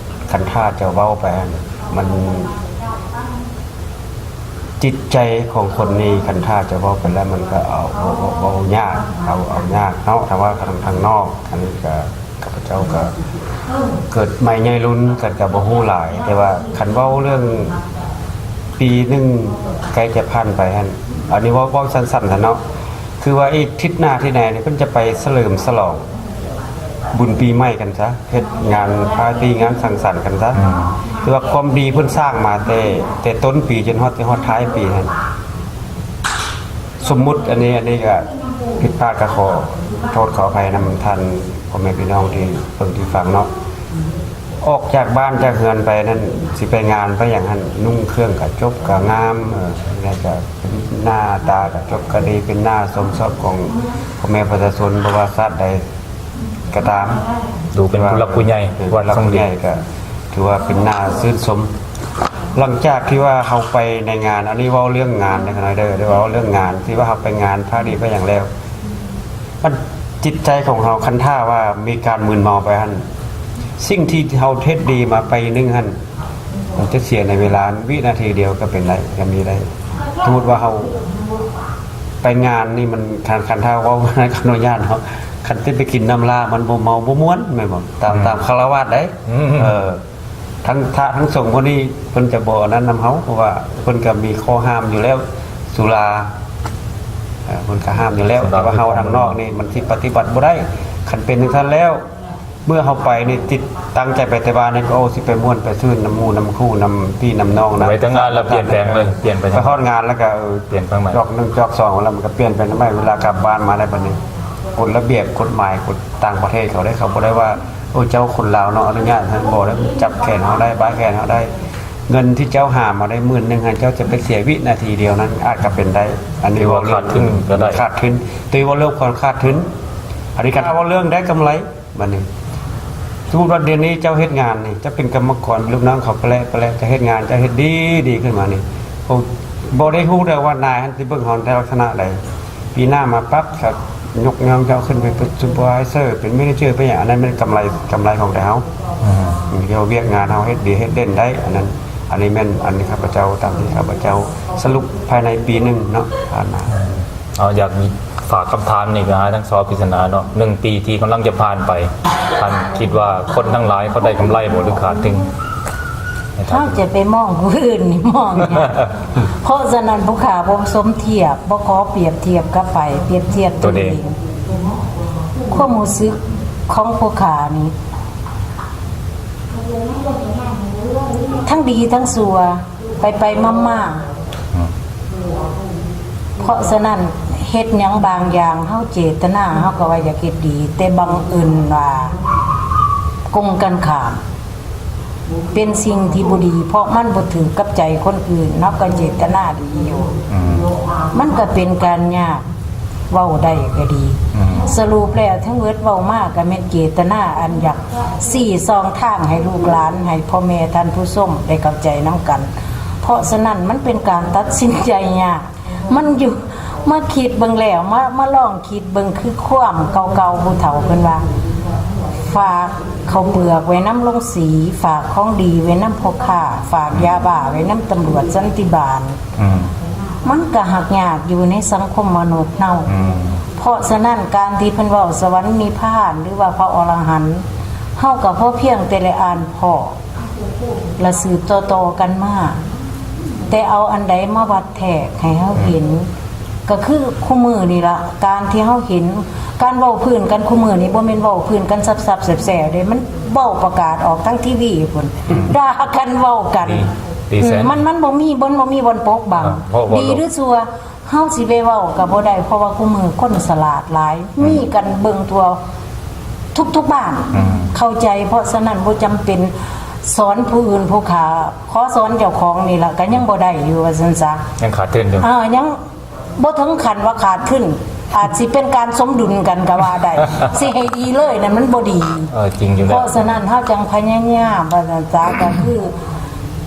ຄັນຖ້າຈະເວົ້າໄປຫັ້ນ ມັນ ຈິດໃຈຂອງຄົນນີ້ ຄັນຖ້າຈະເວົ້າໄປແລ້ວ ມັນກໍເອົາ ເວົ້າ ເວົ້າ ເວົ້າຍາກ ເອົາ ເອົາຍາກເນາະ. ຖ້າວ່າທາງ ທາງນອກ ອັນນີ້ກໍ ຂ້າພະເຈົ້າກໍເກີດໃໝ່ໃຫຍ່ລຸນກັນ ກໍບໍ່ຮູ້ຫຼາຍ, ແຕ່ວ່າຄັນເວົ້າເລື່ອງປີໜຶ່ງໃກ້ຈະຜ່ານໄປຫັ້ນ ອັນນີ້ເວົ້າ ເວົ້າສັ້ນໆ ຊະເນາະ, ຄືວ່າອີກທິດໜ້າທີ່ໃນນີ້ ເພິ່ນຈະໄປສະເຫຼີມສະຫຼອງບຸນປີໃໝ່ກັນຊະ, ເຮັດງານປາຕີ້ງານສັງສັນກັນຊະ. ອືມ ຄືວ່າຄວາມດີເພິ່ນສ້າງມາແຕ່ ແຕ່ຕົ້ນປີຈົນຮອດ ຮອດທ້າຍປີຫັ້ນ ສົມມຸດ ອັນນີ້ ອັນນີ້ກໍຜິດພາດ ກໍຂໍໂທດຂໍອະໄພນຳທ່ານພໍ່ແມ່ພີ່ນ້ອງທີ່ເບິ່ງທີ່ຟັງເນາະ. ອອກຈາກບ້ານຈາກເຮືອນໄປນັ້ນ ຊິໄປງານໄປຫຍັງຫັ້ນ ນຸ່ງເຄື່ອງກະຈົບກະງາມ, ເອີ ແລ້ວກະເປັນໜ້າຕາກະຈົບກະດີ ເປັນໜ້າຊົມຊອບຂອງພໍ່ແມ່ປະຊາຊົນ ບໍ່ວ່າຊາດໃດ ກໍຕາມ ດູເປັນຜູ້ຫຼັກຜູ້ໃຫຍ່ ເອີ ຜູ້ຫຼັກຜູ້ໃຫຍ່ກໍຖືວ່າເປັນໜ້າຊື່ນຊົມ. ຫຼັງຈາກທີ່ວ່າເຮົາໄປໃນງານ ອັນນີ້ເວົ້າເລື່ອງງານນະເດີ ໄດ້ເວົ້າເລື່ອງງານ ທີ່ວ່າເຮົາໄປງານພາດີໄປຫຍັງແລ້ວ ມັນ ຈິດໃຈຂອງເຮົາ ຄັນຖ້າວ່າມີການມຶນເມົາໄປຫັ້ນ ສິ່ງທີ່ເຮົາເຮັດດີມາປີໜຶ່ງຫັ້ນ ມັນຈະເສຍໃນເວລາວິນາທີດຽວກໍເປັນໄດ້ ກໍມີໄດ້. ສົມມຸດວ່າເຮົາໄປງານນີ້ ມັນ ຄັນ ຄັນຖ້າເວົ້າ ຂອອະນຸຍາດເນາະ ຄັນຊິໄປກິນນ້ຳຫຼ້າ ມັນບໍ່ເມົາບໍ່ມ່ວນ ແມ່ນບໍ່? ຕາມ ອືມ ຕາມຄາລະວາດໃດ໋. ອືມ ເອີ ທັງພະທັງສົງພວກນີ້ ເພິ່ນຈະບໍ່ອັນນັ້ນນຳເຮົາ ເພາະວ່າເພິ່ນກໍມີຂໍ້ຫ້າມຢູ່ແລ້ວ ສຸລາ ເອີ ເພິ່ນກໍຫ້າມຢູ່ແລ້ວ ແຕ່ວ່າເຮົາທາງນອກນີ້ ມັນຊິປະຕິບັດບໍ່ໄດ້. ຄັນເປັນຈັ່ງຊັ້ນແລ້ວ ເມື່ອເຮົາໄປນີ້ ຕິດຕັ້ງໃຈໄປແຕ່ບ້ານນີ້ ໂອ້ ຊິໄປມ່ວນໄປຊື່ນນຳໝູ່ນຳຄູ່ນຳພີ່ນຳນ້ອງນະ ໄປແຕ່ງານແລ້ວປ່ຽນແປງເລີຍ ປ່ຽນໄປ ໄປຮອດງານແລ້ວກໍ ເອີ ປ່ຽນໄປໃໝ່ ຈອກໜຶ່ງຈອກສອງແລ້ວ ມັນກໍປ່ຽນໄປໃໝ່. ເວລາກັບບ້ານມາໄດ້ບັດນີ້ ກົດລະບຽບກົດໝາຍ ກົດຕ່າງປະເທດເຂົາໄດ້ ເຂົາບໍ່ໄດ້ວ່າ ໂອ້ ເຈົ້າຄົນລາວເນາະ ອະນຸຍາດໃຫ້ ບໍ່ໄດ້ ຈັບແຂນເຮົາໄດ້ ບາຍແຂນເຮົາໄດ້. ເງິນທີ່ເຈົ້າຫາມາໄດ້ໝື່ນໜຶ່ງຫັ້ນ ເຈົ້າຈະໄປເສຍວິນາທີດຽວນັ້ນ ອາດກະເປັນໄດ້. ອັນນີ້ເວົ້າເລື່ອງຂາດທຶນກໍໄດ້ ຂາດທຶນ ແຕ່ວ່າເລື່ອງຄວາມຂາດທຶນ ອັນນີ້ຄັນເວົ້າເລື່ອງໄດ້ກຳໄລ ບັດນີ້ ສົມມຸດວ່າດຽວນີ້ເຈົ້າເຮັດງານນີ້ ເຈົ້າເປັນກຳມະກອນ ລູກນ້ອງເຂົາໄປແລ້ວ ໄປແລ້ວ ເຈົ້າເຮັດງານ ເຈົ້າເຮັດດີ ດີຂຶ້ນມານີ້ ໂອ້ ບໍ່ໄດ້ຮູ້ເດີວ່ານາຍຫັ້ນຊິເບິ່ງເຮົາໃນລັກສະນະໃດ. ປີໜ້າມາປັບ ກໍຍົກຍ້ອງເຈົ້າຂຶ້ນໄປເປັນຊຸບເປີໄວເຊີ ເປັນແມເນເຈີ ເປັນຫຍັງ ອັນນັ້ນແມ່ນກຳໄລ ກຳໄລຂອງແຕ່ເຮົາ. ອືມ ເຮົາວຽກງານເຮົາເຮັດດີເຮັດເດັ່ນໄດ້ ອັນນັ້ນ ອັນນີ້ແມ່ນ ອັນນີ້ຂ້າພະເຈົ້າ ຕາມທີ່ຂ້າພະເຈົ້າສະຫຼຸບພາຍໃນປີໜຶ່ງເນາະ ຜ່ານມາ. ອືມ ເອົາ ຢາກຝາກຄຳຖາມນີ້ໄປຫາທັງສອງພິຈາລະນາເນາະ ໜຶ່ງປີທີ່ກຳລັງຈະຜ່ານໄປ ທ່ານຄິດວ່າຄົນທັງຫຼາຍເຂົາໄດ້ກຳໄລບໍ່ ຫຼື ຂາດທຶນ? ເຮົາຈະໄປມອງຜູ້ອື່ນນີ້ມອງຫຍັງ? ເພາະສະນັ້ນ ຜູ້ຂ້າບໍ່ສົມທຽບ ບໍ່ຂໍປຽບທຽບກັບໃຜ ປຽບທຽບຕົວເອງ. ຄວາມຮູ້ສຶກຂອງຜູ້ຂ້ານີ້ ທັງດີທັງຊົ່ວ ໄປໆມາໆ ອືມ ເພາະສະນັ້ນ ເຮັດຫຍັງບາງຢ່າງ ເຮົາເຈດຕະນາ ເຮົາກໍວ່າຢາກເຮັດດີ ແຕ່ບັງເອີນວ່າກົງກັນຂ້າມ ເປັນສິ່ງທີ່ບໍ່ດີ ເພາະມັນບໍ່ຖືກກັບໃຈຄົນອື່ນ ເຮົາກໍເຈດຕະນາດີຢູ່. ອືມ ມັນກໍເປັນການຍາກ ເວົ້າໄດ້ກໍດີ. ອືມ ສະຫຼຸບແລ້ວ ທັງເບິດເວົ້າມາກໍແມ່ນເຈດຕະນາ ອັນຢາກຊີ້ຊ່ອງທາງໃຫ້ລູກຫຼານ ໃຫ້ພໍ່ແມ່ທ່ານຜູ້ຊົມໄດ້ເຂົ້າໃຈນຳກັນ. ເພາະສະນັ້ນ ມັນເປັນການຕັດສິນໃຈຍາກ. ມັນຢູ່ ມາຄິດເບິ່ງແລ້ວ ມາ ມາລອງຄິດເບິ່ງ ຄືຄວາມເກົ່າໆ ຜູ້ເຖົ້າເພິ່ນວ່າ ຝາກເຂົ້າເປືອກໄວ້ນຳໂລງສີ ຝາກຂອງດີໄວ້ນຳພໍ່ຄ້າ ຝາກຢາບ້າໄວ້ນຳຕຳຫຼວດສັນຕິບານ. ອືມ ມັນກະຫາກຍາກຢູ່ໃນສັງຄົມມະນຸດເຮົາ. ອືມ ເພາະສະນັ້ນ ການທີ່ເພິ່ນເວົ້າສະຫວັນນິບພານ ຫຼືວ່າພະອໍລະຫັນ ເຮົາກະພໍພຽງແຕ່ໄດ້ອ່ານພໍ້ ລະສືບຕໍ່ໆກັນມາ ແຕ່ເອົາອັນໃດມາວັດແທກໃຫ້ເຮົາເຫັນ ກໍຄືຄູ່ມື້ນີ້ລະ ການທີ່ເຮົາເຫັນ ການເວົ້າພື້ນກັນຄູ່ມື້ນີ້ ບໍ່ແມ່ນເວົ້າພື້ນກັນສັບໆແສບໆເດ້ ມັນເວົ້າປະກາດອອກທາງທີວີພຸ້ນ ອືມ ດ່າກັນເວົ້າກັນ. ອືມ ມັນ ມັນບໍ່ມີ ມັນບໍ່ມີບ່ອນປົກບັງ ອາ ເພາະວ່າ ດີຫຼືຊົ່ວ ເຮົາຊິໄປເວົ້າກໍບໍ່ໄດ້ ເພາະວ່າຄູ່ມື້ຄົນສະຫຼາດຫຼາຍ ອືມ ມີກັນເບິ່ງທົ່ວທຸກໆບ້ານ ອືມ ເຂົ້າໃຈ. ເພາະສະນັ້ນ ບໍ່ຈຳເປັນສອນຜູ້ອື່ນຜູ້ຂ້າ ຂໍສອນເຈົ້າຂອງນີ້ລະ ກໍຍັງບໍ່ໄດ້ຢູ່ ວ່າຊັ້ນຊະ ຍັງຂາດທຶນຢູ່ ເອີ ຍັງບໍ່ເຖິງຂັ້ນວ່າຂາດທຶນ ອາດຊິເປັນການສົມດຸນກັນກໍວ່າໄດ້ ຊິໃຫ້ດີເລີຍນັ້ນມັນບໍ່ດີ. ເອີ ຈິງຢູ່ແລ້ວ ເພາະສະນັ້ນ ເຮົາຈັ່ງພະຍາຍາມ ວ່າຊັ້ນຊະ ກໍຄື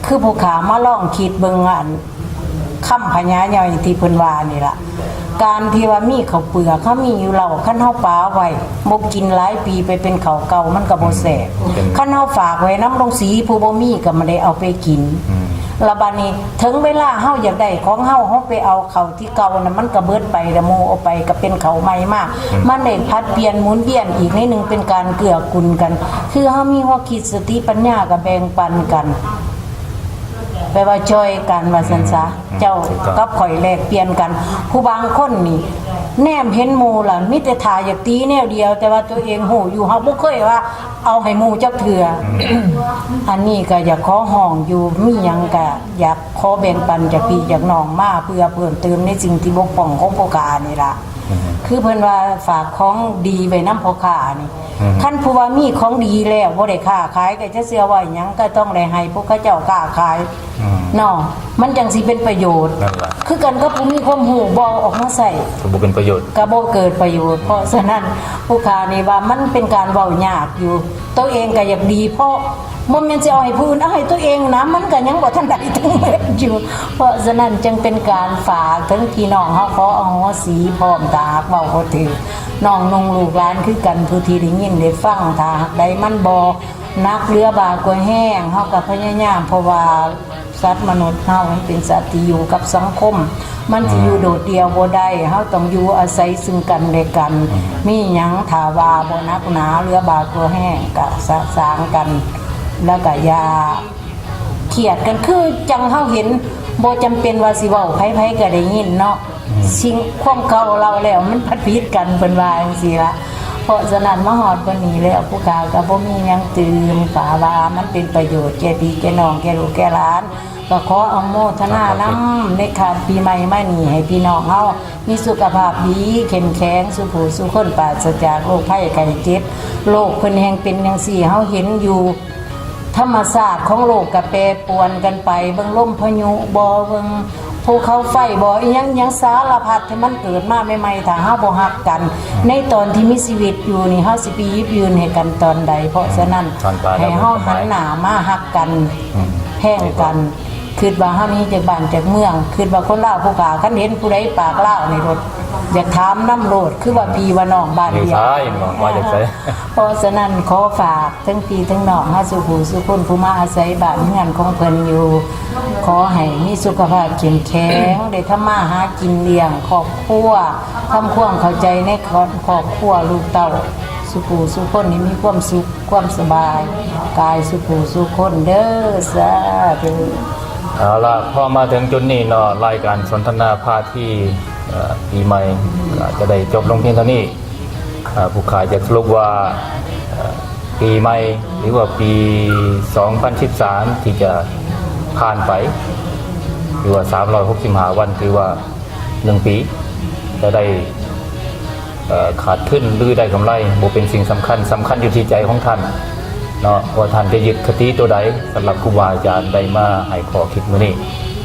ຄືຜູ້ຂ້າມາລອງຄິດເບິ່ງອັນ ຄຳພະຍາຍ່ອຍທີ່ເພິ່ນວ່ານີ້ລະ ການທີ່ວ່າມີເຂົ້າເປືອກ ເຮົາມີຢູ່ແລ້ວ ຄັນເຮົາປາໄວ້ບໍ່ກິນຫຼາຍປີ ໄປເປັນເຂົ້າເກົ່າ ມັນກໍບໍ່ແຊບ. ອືມ ເປັນ ຄັນເຮົາຝາກໄວ້ນຳໂລງສີ ຜູ້ບໍ່ມີກໍບໍ່ໄດ້ເອົາໄປກິນ. ອືມ ລະບາດນີ້ ເຖິງເວລາເຮົາຢາກໄດ້ຂອງເຮົາ ເຮົາໄປເອົາເຂົ້າທີ່ເກົ່ານັ້ນ ມັນກໍເບິດໄປ ລະໝູ່ເອົາໄປ ກໍເປັນເຂົ້າໃໝ່ມາ. ອືມ ມັນໄດ້ຜັດປ່ຽນໝູນວຽນອີກໜ້ອຍໜຶ່ງ ເປັນການເກື້ອກູນກັນ ຄືເຮົາມີຫົວຄິດສະຕິປັນຍາ ກໍແບ່ງປັນກັນ. ແປວ່າຊ່ອຍກັນວ່າຊັ້ນຊະ. ອືມ ເຈົ້າ ອືມ ກັບຂ້ອຍແລກປ່ຽນກັນ. ຜູ້ບາງຄົນນີ້ແນມເຫັນໝູ່ລະ ມີແຕ່ຖ້າຢາກຕີແນວດຽວ ແຕ່ວ່າຕົວເອງຮູ້ຢູ່ ເຮົາບໍ່ເຄີຍວ່າເອົາໃຫ້ໝູ່ຈັກເທື່ອ. ອືມ ອັນນີ້ກໍຢາກຂໍຮ້ອງຢູ່ ມີຫຍັງກໍຢາກຂໍແບ່ງປັນຈາກພີ່ຈາກນ້ອງມາ ເພື່ອເພີ່ມເຕີມໃນສິ່ງທີ່ບົກຜ່ອງຂອງພໍ່ຄ້ານີ້ລະ. ອືມ ຄືເພິ່ນວ່າຝາກຂອງດີໄວ້ນຳພໍ່ຄ້ານີ້ ອືມ ຄັນຜູ້ວ່າມີຂອງດີແລ້ວບໍ່ໄດ້ຄ້າຂາຍ ກໍຈະເຊື່ອວ່າຫຍັງ ກໍຕ້ອງໄດ້ໃຫ້ພວກເຂົາເຈົ້າຄ້າຂາຍ ອືມ ເນາະ ມັນຈັ່ງຊິເປັນປະໂຫຍດ. ນັ້ນລະ ຄືກັນກັບຜູ້ມີຄວາມຮູ້ ບໍ່ເອົາອອກມາໃຊ້ ກໍບໍ່ເປັນປະໂຫຍດ ກໍບໍ່ເກີດປະໂຫຍດ. ເພາະສະນັ້ນ ຜູ້ຄ້ານີ້ວ່າມັນເປັນການເວົ້າຍາກຢູ່ ຕົວເອງກໍຢາກດີ ເພາະບໍ່ແມ່ນຊິເອົາໃຫ້ຜູ້ອື່ນ ເອົາໃຫ້ຕົວເອງນະ ມັນກໍຍັງບໍ່ທັນໄດ້ທັງໝົດຢູ່. ເພາະສະນັ້ນ ຈຶ່ງເປັນການຝາກເຖິງພີ່ນ້ອງເຮົາ ຂໍອະໂຫສິ ພ້ອມຖ້າຫາກເວົ້າບໍ່ຖືກ ນ້ອງນຸ່ງລູກຫຼານຄືກັນ ຜູ້ທີ່ໄດ້ຍິນໄດ້ຟັງ ຖ້າຫາກໃດມັນບໍ່ໜັກເຫຼືອບ່າກວ່າແຮງ ເຮົາກໍພະຍາຍາມ ເພາະວ່າສັດມະນຸດເຮົາມັນເປັນສັດທີ່ຢູ່ກັບສັງຄົມ ມັນຊິຢູ່ໂດດດ່ຽວບໍ່ໄດ້ ເຮົາຕ້ອງຢູ່ອາໄສຊຶ່ງກັນແລະກັນ. ອືມ ມີຫຍັງຖ້າວ່າບໍ່ໜັກໜາເຫຼືອບ່າກວ່າແຮງ ກະສະສາງກັນ ແລ້ວກະຢ່າ ຄຽດກັນ ຄືຈັ່ງເຮົາເຫັນ ບໍ່ຈຳເປັນວ່າຊິເວົ້າໃຜໆກໍໄດ້ຍິນເນາະ. ອືມ ສິ່ງ ຄວາມເກົ່າເລົ່າແລ້ວມັນພັດຜິດກັນ ເພິ່ນວ່າຈັ່ງຊີ້ລະ. ເພາະສະນັ້ນ ມາຮອດວັນນີ້ແລ້ວ ຜູ້ຂ້າກໍບໍ່ມີຫຍັງຕື່ມ ຂ້າວ່າມັນເປັນປະໂຫຍດແກ່ພີ່ແກ່ນ້ອງ ແກ່ລູກແກ່ຫຼານ ກໍຂໍອະໂມທະນານຳ ໃນຄານປີໃໝ່ມານີ້ ໃຫ້ພີ່ນ້ອງເຮົາມີສຸຂະພາບດີ ເຂັ້ມແຂງ ສູ່ຜູ້ສູ່ຄົນ ປາສະຈາກໂລກໄພໄຂ້ເຈັບ. ໂລກເພິ່ນແຮ່ງເປັນຈັ່ງຊີ້ ເຮົາເຫັນຢູ່ ທຳມະຊາດຂອງໂລກກໍແປປວນກັນໄປ ເບິ່ງລົມພາຍຸບໍ ເບິ່ງພູເຂົາໄຟບໍ ອີ່ຫຍັງ ອີ່ຫຍັງສາລະພັດທີ່ມັນເກີດມາໃໝ່ໆ ຖ້າເຮົາບໍ່ຮັກກັນ ໃນຕອນທີ່ມີຊີວິດຢູ່ນີ້ ເຮົາຊິໄປຫຍິບຢືນໃຫ້ກັນຕອນໃດ? ເພາະສະນັ້ນ ອືມ ໃຫ້ເຮົາຫັນໜ້າມາຮັກກັນ ອືມ ແພງກັນ. ຄິດວ່າເຮົາໜີຈາກບ້ານຈາກເມືອງ ຄິດວ່າຄົນລາວຜູ້ຂ້າ ຄັນເຫັນຜູ້ໃດປາກລາວນີ້ໂລດ ຢາກຖາມນຳໂລດ ຄືວ່າພີ່ວ່ານ້ອງບ້ານດຽວ ຢູ່ໃສ ວ່າຈາກໃສ. ເພາະສະນັ້ນ ຂໍຝາກ ທັງພີ່ທັງນ້ອງເຮົາສູ່ຜູ້ສູ່ຄົນ ຜູ້ມາອາໄສບ້ານເຮືອນຂອງເພິ່ນຢູ່ ຂໍໃຫ້ມີສຸຂະພາບເຂັ້ມແຂງ ໄດ້ທຳມາຫາກິນລ້ຽງຄອບຄົວ ທຳຄວາມເຂົ້າໃຈໃນຄອບຄົວລູກເຕົ້າ ສູ່ຜູ້ສູ່ຄົນໃຫ້ມີຄວາມສຸກຄວາມສະບາຍກາຍສູ່ຜູ້ສູ່ຄົນເດີ ສາທຸ. ເອົາລະ ພໍມາເຖິງຈຸດນີ້ເນາະ ລາຍການສົນທະນາພາທີ ເອີ ປີໃໝ່ ກໍຈະໄດ້ຈົບລົງພຽງເທົ່ານີ້. ເອີ ຜູ້ຂ້າຢາກສະຫຼຸບວ່າ ເອີ ປີໃໝ່ ຫຼືວ່າປີສອງພັນສິບສາມ ທີ່ຈະຜ່ານໄປ ຫຼືວ່າສາມຮ້ອຍຫົກສິບຫ້າວັນ ຖືວ່າ ໜຶ່ງປີ ຈະໄດ້ ເອີ ຂາດທຶນ ຫຼື ໄດ້ກຳໄລ ບໍ່ເປັນສິ່ງສຳຄັນ, ສຳຄັນຢູ່ທີ່ໃຈຂອງທ່ານເນາະ ວ່າທ່ານຈະຍຶດຄະຕິໂຕໃດ. ສຳລັບຄູບາອາຈານໄດ້ມາໃຫ້ຂໍ້ຄິດມື້ນີ້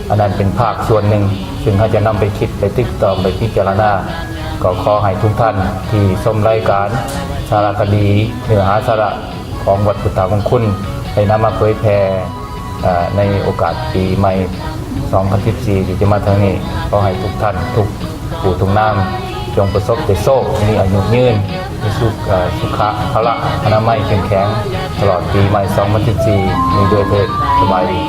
ອັນນັ້ນເປັນພາກສ່ວນໜຶ່ງ ຊຶ່ງເຮົາຈະນຳໄປຄິດ ໄປຕຶກຕອງ ໄປພິຈາລະນາ. ກໍຂໍໃຫ້ທຸກທ່ານທີ່ຊົມລາຍການສາລະຄະດີ ເນື້ອຫາສາລະຂອງວັດພຸດທະມຸງຄຸນ ໄດ້ນຳມາເຜີຍແຜ່ ເອີ ໃນໂອກາດປີໃໝ່ ສອງພັນສິບສີ່ ທີ່ຈະມາເຖິງນີ້ ຂໍໃຫ້ທຸກທ່ານ ທຸກຜູ້ທຸກນາມ ຈົ່ງປະສົບແຕ່ໂຊກ, ມີອາຍຸຍືນ, ມີສຸຂ ເອີ ສຸຂະພະລະອະນາໄມເຂັ້ມແຂງ ຕະຫຼອດປີໃໝ່ ສອງພັນສິບສີ່ ນີ້ດ້ວຍເທີດ. ສະບາຍດີ.